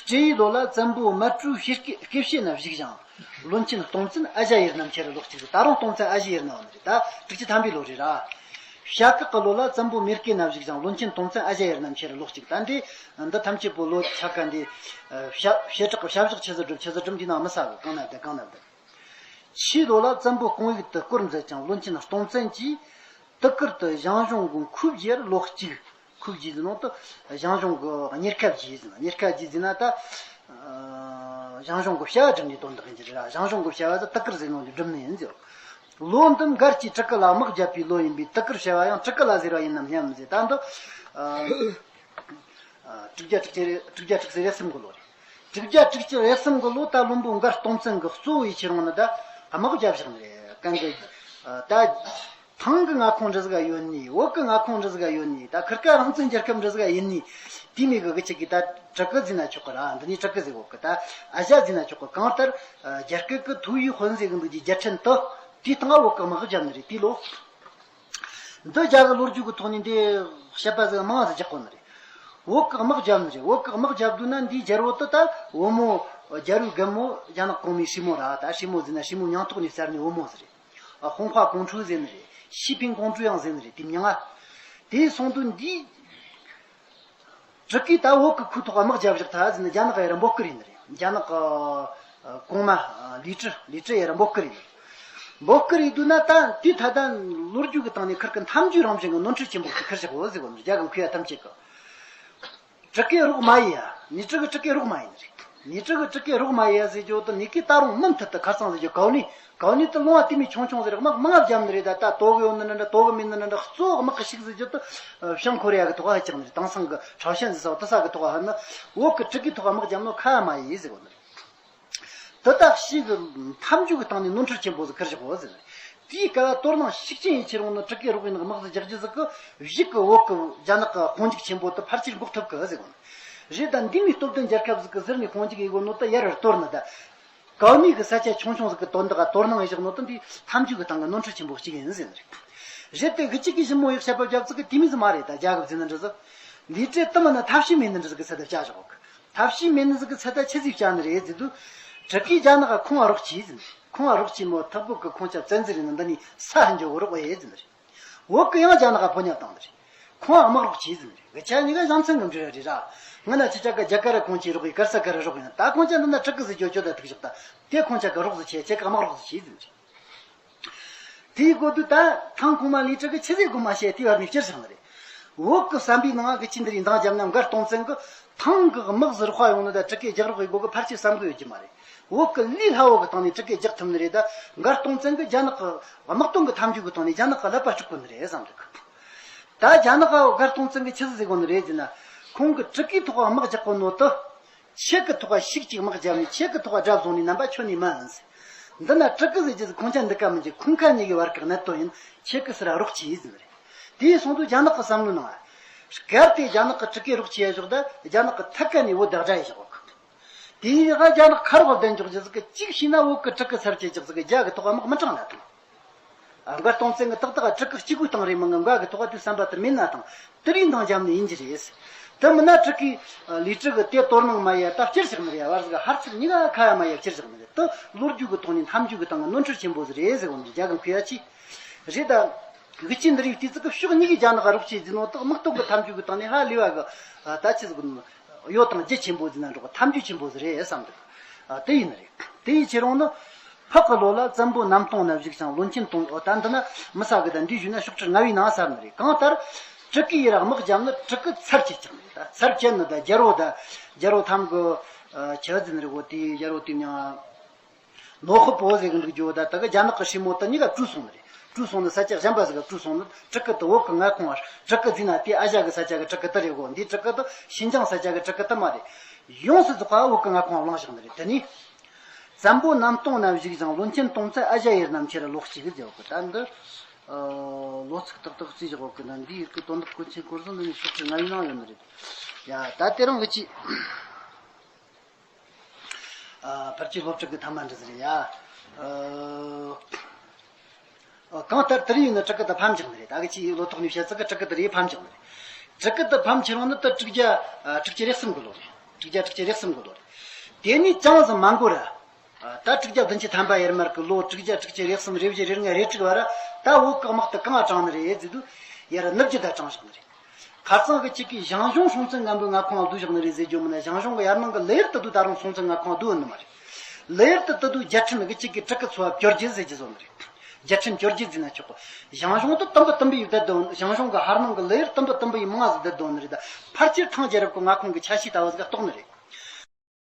སྤྱི་ཡི་ལོ་ལ་བཙན་པོ་མལ་གྲོའི་སྐེ་སྐེ་བྱེ་ན་བཞུགས་ཤིང་། བློན་ཆེན་སྟོང་བཙན་ཨ་ཞ་ཡི་རྣམས་ཆེ་རུ་ལོག་ཅིག་ཟེར། ད་རུང་སྟོང་བཙན་ཨ་ཞ་ཡི་རྣམས་ནི་རེད། ད་དྲུག་ཅུ་ཐམ་པའི་ལོ་རེད་ར། ཤ་ཁག་གི་ལོ་ལ་བཙན་པོ་མེར་གེ་ན་བཞུགས་ཤིང་། བློན་ཆེན་སྟོང་བཙན་ཨ་ཞ་ཡི་རྣམས་ཆེ་རུ་ལོག་ཅིག། ད་འདི་འདི་ཐམས་ཅད་པོ་ལོ་ཆ་ག་འདི། ཨ། བྱ་བྱེ་བྲག་གི་བྱ་བཞག་ཆི་ཟིག་སྒྲུབ་ཆི་ཟིག་སྒྲུབ་འདི་ནང་མི་ཟ་གི། གང་ན་བསྡད་གང་ན་བསྡད། ཕྱིའི་ལོ་ལ་བཙན་པོ་སྐོང་ཡིག་ཏུ་སྐོར་མཛད་ཅིང་། བློན་ཆེན་སྟོང་བཙན་གྱིས་དུ་ཀུར་དུ་ཞང་ཞུང་གི་ཁུལ་བརྒྱར་ལོག་ཅིག། ཁུག་རྗེས་ཟིན་ནོ་དུ་ཞང་ཞུང་གི་གཉེར་ཁ་རྗེས་ཟིན། གཉེར་ཁ་རྗེས་ཟིན་ན་ད་ཞང་ཞུང་གི་བྱ་བ་སྒྲུབ་ནས་དོན་དག་ཡིན་གྱི་རེད། ཞང་ཞུང་གི་བྱ་བ་ཟིག་དུ་ཀིར་ཟིན་ནོ་གི་སྒྲུབ་ནི་ཡིན་ཟེར། ལོ་འདི་མགར་གྱི་སྤྲུལ་སྐུ་ལ་དམག་བརྒྱབ་པའི་ལོ་ཡིན་པས་དུ་ཀིར་བྱ་བ་ཡང་སྤྲུལ་སྐུ་ལ་ཟེར་བ་ཡིན་ནམ་སྙམ་ཟེར། ད་འདི་དྲུག་བརྒྱ་དྲུག་ཅུ་དྲུག་བརྒྱ་དྲུག་ཅུ་རེ་གསུམ་གི་ལོ་རེད། དྲུག་བརྒྱ་དྲུག་ཅུ་རེ་གསུམ་གི་ལོ་ད་བློན་པོ་མགར་སྟོང་བཙན་གི་གཙོ་བོའི་ཆེ་རུང་ནི་ད་དམག་བརྒྱབ་བཞག་ནི་རེད། གང་གི་ད། ཐང་གི་མངའ་ཁོངས་འདྲ་ཟིག་ཡོད་ནི། བོད་གི་མངའ་ཁོངས་འདྲ་ཟིག་ཡོད་ནི། ད་ཁིར་ཀ་རང་བཙན་རྒྱལ་ཁབ་འདྲ་ཟིག་ཡིན་ནི། དེ་མི་གི་གི་ཅིག་གི་ད་སྤྲུལ་སྐུ་ཟིན་ན་ཆོག་གི་ར། འདི་ནི་སྤྲུལ་སྐུ་ཟིག་བོད་གི་ད་ཨ་ཞ་ཟིན་ན་ཆོག་གི། གང་ལྟར་རྒྱ་སྐད་གི་ཐུ་ཡུའི་དཔོན་ཟིག་གི་འདུག་གི་རྒྱལ་ཕྲན་དུ་དེའི་སྟེང་བོད་གི་དམག་བརྒྱབ་ནི་རེད། དེའི་ལོ་འདི་རྒྱ་གི་ལོ་རྒྱུས་གི་ཐོག་ནས་འདི་བཤད་པ་ཟིག་མང་ཟིག་རྒྱག་གོ་ནི་རེད། བོད་གི་དམག་བརྒྱབ་ནི་རེད། བོད་གི་དམག་བརྒྱབ་དུས་ན་འདིའི་རྒྱལ་པོ་དུ་ད་བུ་མོ་རྒྱལ་པོའི་རྒན་མོ་རྒྱ་ནག་གོང་མའི་སྲས་མོ་ར། ད་སྲས་མོ་ཟིན་ན་སྲས་མོ་མྱིང་ཐོག་ནས་གསལ་ནི་བུ་མོ་ཟིག་རེད། ཧོང་ཧྭ་ཀོང་ཀྲུའུ་ཟེར་ནི་རེད། ཞི་ཕིང་ཀོང་ཀྲུའུ་ཡང་ཟེར་ནི་རེད། དེ་མྱིང་ང་། དེ་སོང་དུས་འདིའི་སྤྲུལ་སྐུས་ད་བོད་ཀྱི་ཁུལ་ཐོག་དམག་རྒྱབ་བཞག་ཐལ་ཟེར་ནས་རྒྱ་ནག་ཡར་འབོད་སྐུལ་ཡིན་ནི་རེད། རྒྱ་ནག་གི་གོང་མ་ལི་ཀྲི། ལི་ཀྲི་ཡར་འབོད་སྐུལ་ཡིན་ནི་རེད། འབོད་སྐུལ་ཡིན་དུས་ན་ད་དེ་ད་ལྟ་ལོ་རྒྱུས་ཀྱི་སྟེང་ནས་ཁིར་གི་མཐའ་མཇུག་རང་བཞིན་གྱི་ནོར་འཁྲུལ་ཆེན་པོ་ཞིག་ཁིར་བཞག་གོ་ཟེར་གོ་ནི་རྒྱ་གི་མཁས་པ་ཐམས་ཅད་ཀྱི། སྤྲུལ་སྐུའི་རོགས་མ་ཡིན་ཡ། ནི་ཀྲི་གི་སྤྲུལ་སྐུའི་རོགས་མ་ཡིན་རེད། ནི་ཀྲི་གི་སྤྲུལ་སྐུའི་རོགས་མ་ཡིན་ཡ་ཟེར་རྒྱུ་དུ་ནི་ཀི་ད་རུང་མུ་མཐུད་དུ་ཁ་སང་ཟེར་རྒྱུ་གའོ་ནི་གའོ་ནི་དུ་ལུང་བ་དེ་མི་ཆུང་ཆུང་ཟེར་དམག་མང་བརྒྱབ་ནི་རེད། ད་ད་དོ་གི་ཡོད་ནི་འདྲ་འདྲ་དོ་གི་མིན་ནི་འདྲ་འདྲ་གཙོ་བོ་དམག་གི་ཤིག་ཟེར་རྒྱུ་དུ་བྱང་ཁོ་རེ་ཡ་གི་ཐོག་ཧ་ཅང་ནི་རེད། དེང་སང་གི་ཁྲའོ་ཞན་ཟེར་ས་བ་དུ་ས་གི་ཐོག་ཧ་ནི་བོད་གི་སྤྲུལ་སྐུའི་ཐོག་དམག་བརྒྱབ་ནོ་ཁ་མ་ཡིན་ཟེར་གོ་ནི་རེད། དེ་དག་ཞིག་གི་མཐའ་མཇུག་གི་སྟེང་ནས་ནོར་འཁྲུལ་ཆེན་པོ་ཟིག་ཁུར་བཞག་གོ་ཟེར། དེའི་སྐབས་དོ་སྣང་ཤུགས་ཆེན་ཡིན་ཆེ་རུང་ནི་སྤྲུལ་སྐུའི་རོགས་ཡིན་ནི་དམག་ཟིག་རྒྱག་རྒྱུ་ཟིག་གི་གཞུག་གི་བོད་གི་རྒྱ་ནག་གི་དཔུང་འཇུག་ཆེན་པོ་དེ་ཕལ་ཆེར་འགོག་ཐུབ་གི་ཟེར་གོ་ནི་རེད། ད་འདི་མི་སྟོབས་ལྡན་རྒྱལ་ཁབ་ཟིག་གི་ཟུར་ནས་དཔུང་འཇུག་ཡེ་གོ་ནོ་དེ་ཡར་ར་གཏོར་ནི་ད། གའོ་མི་གི་ས་ཆ་ཆུང་ཆུང་ཟིག་གི་དོན་དག་དོ་སྣང་ཡེ་བཞག་ནོ་དེ་འདི་མཐའ་མཇུག་གི་སྟེང་གི་ནོར་འཁྲུལ་ཆེན་པོ་གཅིག་ཡིན་ཟེར་ནི་རེད། རེད་དེ་གི་གཅིག་གི་ཞིབ་མོ་ཡག་བཤད་པ་བརྒྱབ་ཟིག་གི་དེ་མི་ཟིག་མ་རེད། ད་རྒྱ་གི་ཟིན་ནི་འདྲ་ཟིག་འདི་བྲེལ་དུ་མིན་ན་ཐབས་ཤེས་མེད་ནི་འདྲ་ཟིག་གི་ཚད་ད་བྱ་བཞག་གི། ཐབས་ཤེས་མེད་ནི་ཟིག་གི་ཚད་ད་ཆི་ཟིག་བྱ་ནི་རེད་ཟེར་དུས། སྤྲུལ་སྐུས་རྒྱ་ནག་ག་ཁོང་ང་རོགས་གྱིས་ཟེར། ཁོང་ང་རོགས་གྱིས་མོ་ཐག་པོ་གི་ཁོང་ཆ་བཙན་འཛུལ་ཡིན་ནི་འདི་ནི་ས་ཧན་ཇོ་གི་རོགས་ཨེ་ཟེར་ནི་རེད། བོད་གི་ཡང་རྒྱ་ནག་ག་ཕོ་ཉ་བཏང་ནི་རེད། ཁོང་ང་དམག་རོགས་གྱིས་ཟེར་ནི་རེད། གི་ཆ་གཉིས་ཀ་ཡང་མཚན་གི་འབྲེལ་བ་རེད་ར། ང་ན་ཁྱི་ཅག་ག་རྒྱ་གར་ར་ཁོང་ཆི་རོགས་ཡིན། གར་ས་གར་ར་རོགས་ཡིན། ད་ཁོང་ཆ་འདི་ན་སྤྲུལ་སྐུ་ཟིག་ཇོ་ཇོ་ད་ཐུག་བཞག་ད། དེ་ཁོང་ཆ་ག་རོགས་ཟིག་ཆེ་ཁྱེད་ཀ་དམག་རོགས་ཟིག་གྱིས་ཟེར་ནི་རེད། དེའི་གོ་དུས་ད་ཐང་གོང་མ་ལི་ཀྲི་གི་ཆི་ཟིག་གོ་མ་བཤད་དེ་བར་ནས་སྤྱིར་བཞག་ནི་རེད། བོད་གི་བསམ་པའི་ནང་གི་ཅི་འདི་རིགས་འདང་རྒྱབ་ན་མགར་སྟོང་བཙན་གི་ཐང་གི་དམག་ཟིག་རོགས་ཡོང་ནི་ད་སྤྲུལ་སྐུའི་རྒྱག་རོགས་ཡི་གོ་གི་ཕལ་ཆེར་བསམ་གི་ཡོད་ཀྱི་མ་རེད། བོད་གི་ལས་སླ་བོ་གི་སྟེང་ནས་སྤྲུལ་སྐུའི་རྒྱག་ཐུབ་ནི་རེད། ད་མགར་སྟོང་བཙན་གི་རྒྱ་ནག་གི་དམག་དོན་གི་མཐའ་མཇུག་གི་ཐོག་ནས་རྒྱ་ནག་གི་ཀླད་པ་དཀྲུག་གོ་ནི་རེད་བསམ་འདུག་ད་རྒྱ་ནག་ག་མགར་སྟོང་བཙན་གི་ཆི་ཟིག་ཟེར་གོ་ནི་རེད་ཟེར་ན། ཁོང་གི་སྤྲུལ་སྐུའི་ཐོག་དམག་རྒྱག་གོ་ནོ་དུ། ཆེད་གི་ཐོག་ཤུགས་གཅིག་དམག་རྒྱབ་ནས་ཆེད་གི་ཐོག་དགྲ་བཟུང་ནས་རྣམ་པ་ཁྱོན་ནས་མ་ཨང་ཟེར། འདི་ན་སྤྲུལ་སྐུ་ཟེར་རྒྱུ་ཟིག་ཁོང་ཆ་འདི་ཀ་མི་འཇིག་ཁོང་ཁ་གཉིས་ཀྱི་བར་གི་གནད་དོན་ཡིན། ཆེད་གི་སི་ར་རོགས་གྱིས་ཟེར་རེད། དེའི་སོང་དུ་རྒྱ་ནག་གི་བསམ་བློའི་ནང་། གལ་ཏེ་རྒྱ་ནག་གི་སྤྲུལ་སྐུའི་རོགས་གྱིས་ཡ་ཞོག་ད་རྒྱ་ནག་གི་ཐད་ཀ་ནས་བོད་དག་དགྲ་ཡ་ཞོག་གི། དེའི་ཡ་རྒྱ་ནག་ཁ་རོག་ལྡན་འཇོག་རྒྱུ་ཟིག་གི་གཅིག་བྱས་ན་བོད་གི་སྤྲུལ་སྐུ་ཚར་གྱི་རྒྱག་ཟིག་གི་རྒྱ་གི་ཐོག་དམག་མི་དྲངས་ན་དང་། མགར་སྟོང་བཙན་གྱི་ཏག་ཏག་སྤྲུལ་སྐུ་གཅིག་པུའི་སྟེང་རེད་མིན་གི་མགར་གི་ཐོག་དེ་བསམ་པ་དེ་མེད་ན་དང་དེ་རིགས་འདང་རྒྱབ་ནས་ཡིན་གྱི་རེད། དེ་མིན་ན་སྤྲུལ་སྐུའི་ལས་སྤྲུལ་གི་དེ་དོ་སྣང་མ་ཡ་ད་སྤྱིར་བཞག་ནི་རེད། བར་ཟིག་ཧར་ཚིག་གཉིས་ཀ་ཁ་ཡ་མ་ཡ་སྤྱིར་བཞག་ནི་རེད། དེ་ལོ་རྒྱུས་གི་ཐོག་ནས་མཐའ་མཇུག་གི་སྟེང་གི་ནོར་འཁྲུལ་ཆེན་པོ་ཟིག་རེད་ཟེར་གོ་ནི་རྒྱ་གི་མཁས་ཡ་ཆེ་རེད་ད། གི་ཅི་འདི་རིགས་དུས་ཚིགས་གི་ཕྱོགས་གཉིས་ཀྱི་རྒྱ་ནག་རོགས་བྱེད་ཟིན་ནོ་དག་དམག་དོན་གི་མཐའ་མཇུག་གི་སྟེང་ནས་ཧ་ལས་བ་གི་ད་ཆི་ཟིག་གི་གཡོ་དང་རྒྱུ་ཆེན་པོ་ཟིན་ན་འགྲོ་གི་མཐའ་མཇུག་ཆེན་པོ་ཟིག་རེད་བསམ་འདུག་དེ་ཡིན་ནི་རེད། དེ་ཡི་ཕྱིར་རུང་ནི། ཕག་གི་ལོ་ལ་བཙན་པོ་གནམ་སྟོང་ན་བཞུགས་ཤིང་བློན་ཆེན་དུང་ཨོ་ད་འདི་ན་མི་ས་གི་ད་འདི་བཞུགས་ན་ཤོག་ཁྲི་ལྔ་བའི་ནང་ཟེར་ནི་རེད། གང་ལྟར་སྤྲུལ་སྐུའི་ཡི་ར་དམག་བརྒྱབ་ནི་སྤྲུལ་སྐུ་ཚར་གཅིག་ཀྱང་རེད། ད་ཚར་བཅད་ནི་ད་རྒྱལ་པོ་ད་རྒྱལ་པོ་ཐམ་གི་ཆི་ཟིན་རེད་གོ། དེའི་རྒྱལ་པོ་དེ་མྱང་ནོ་ཧི་པོ་ཟེར་གི་འདུག་རྒྱུ་ད་ད་གི་རྒྱ་ནག་གི་སྲས་མོ་ད་གཉིས་ཀ་བྲོས་སོང་ནི་རེད། བྲོས་སོང་ནི་ས་ཆ་གཞན་པ་ཟིག་ག་བྲོས་སོང་ནི་སྤྲུལ་སྐུ་ད་བོད་གི་མངའ་ཁོངས་བར་སྤྲུལ་སྐུ་འཛིན་ན་དེ་ཨ་ཞ་གི་ས་ཆ་གི་སྤྲུལ་སྐུ་ད་རེད་གོ། འདིའི་སྤྲུལ་སྐུ་ད་ཤིན་ཅང་ས་ཆ་གི་སྤྲུལ་སྐུ་ད་མ་རེད། ཡོངས་སུ་རྫོགས་པ་བོད་གི་མངའ་ཁོངས་བླངས་བཞག་ནི་རེད། དེ་ནས། བཙན་པོ་གནམ་སྟོང་ན་བཞུགས་ཤིང་བློན་ཆེན་དུང་ཚད་ཨ་ཞ་ཡེར་རྣམས་ཁྱེར་ལོག་ཅིག་ཟེར་གོ། ད་འདི་ལོ་ཚིགས་ཏག་ཏག་རྩིས་བཞག་གོ་གི་ན་འདིའི་གི་དོན་དག་གོ་ཆེན་སྐོར་ཟིན་འདི་ནས་ཤོག་ཁྲི་ལྔ་བའི་ནང་ཡོད་ནི་རེད། ཡ་ད་དེ་རིང་གི་ཅི། ཨ། ཕལ་ཆེར་སློབ་ཕྲུག་གི་ཐ་མ་འདྲ་ཟིག་རེད་ཡ། ཨ། ཨ། གང་ལྟར་དེ་རིང་ཡིན་ན་སྤྲུལ་སྐུ་དེ་ཕམ་བཞག་ནི་རེད། ད་གི་ཅིག་ལོ་ཐོག་ནས་བཤད་ཚིག་གི་སྤྲུལ་སྐུ་དེ་རེད་ཕམ་བཞག་ནི་རེད། སྤྲུལ་སྐུ་དེ་ཕམ་ཕྱིར་འོང་ནི་ད་དྲུག་བརྒྱ་ཨ་དྲུག་ཅུ་རེ་གསུམ་གི་ལོ་རེད། དྲུག་བརྒྱ་དྲུག་ཅུ་རེ་གསུམ་གི་ལོ་རེད། དེ་ནས་ཅང་ཟིག་མ་འགོར་ར། ཨ། ད་དྲུག་བརྒྱ་བདུན་ཅུ་ཐམ་པ་ཡར་མར་གི་ལོ་དྲུག་བརྒྱ་དྲུག་ཅུ་རེ་གསུམ་རེ་བཞི་རེ་ལྔ་རེ་དྲུག་བར་ད་བོད་གི་དམག་དེ་གང་དྲངས་ནི་རེད་ཟེར་དུས་ཡར་ནུབ་རྒྱུད་ད་དྲངས་བཞག་ནི་རེད། ཁ་རྩང་གི་གཅིག་གིས་ཞང་ཞུང་སྲོང་བཙན་སྒམ་པོའི་མངའ་ཁོངས་བསྡུས་བཞག་ནི་རེད་ཟེར་རྒྱུ་མིན་ན། ཞང་ཞུང་གི་ཡར་ནང་གི་ལེ་ཡར་དུ་བསྡུས་ད་རུང་སྲོང་བཙན་མངའ་ཁོངས་བསྡུས་ནི་མ་རེད། ལེ་ཡར་དུ་དུ་བསྡུས་རྒྱལ་ཕྲན་གི་གཅིག་གིས་སྤྲུལ་སྐུ་འཚོ་བ་བསྒྱུར་རྒྱུ་ཟེར་རྒྱུ་བཟོ་ནི་རེད། རྒྱལ་ཕྲན་བཅོ་བརྒྱད་ཟེར་ན་ཆོག་གི། ཞང་ཞུང་དུ་དུམ་བུ་དུམ་བུ་ཡིས་བསྡད་དོ། ཞང་ཞུང་གི་ཧར་ནང་གི་ལེ་ཡར་དུམ་བུ་དུམ་བུ་ཡིས་མང་ང་ཟིག་བསྡད་དོ་ནི་རེད། ད་ཕལ་ཆེར་ཐང་རྒྱལ་རབས་ཀྱི་མངའ་ཁོངས་ཀྱི་ཆ་ཤས་ལྟ་བུ་ཟིག་ག་གཏོགས་ནི་རེད།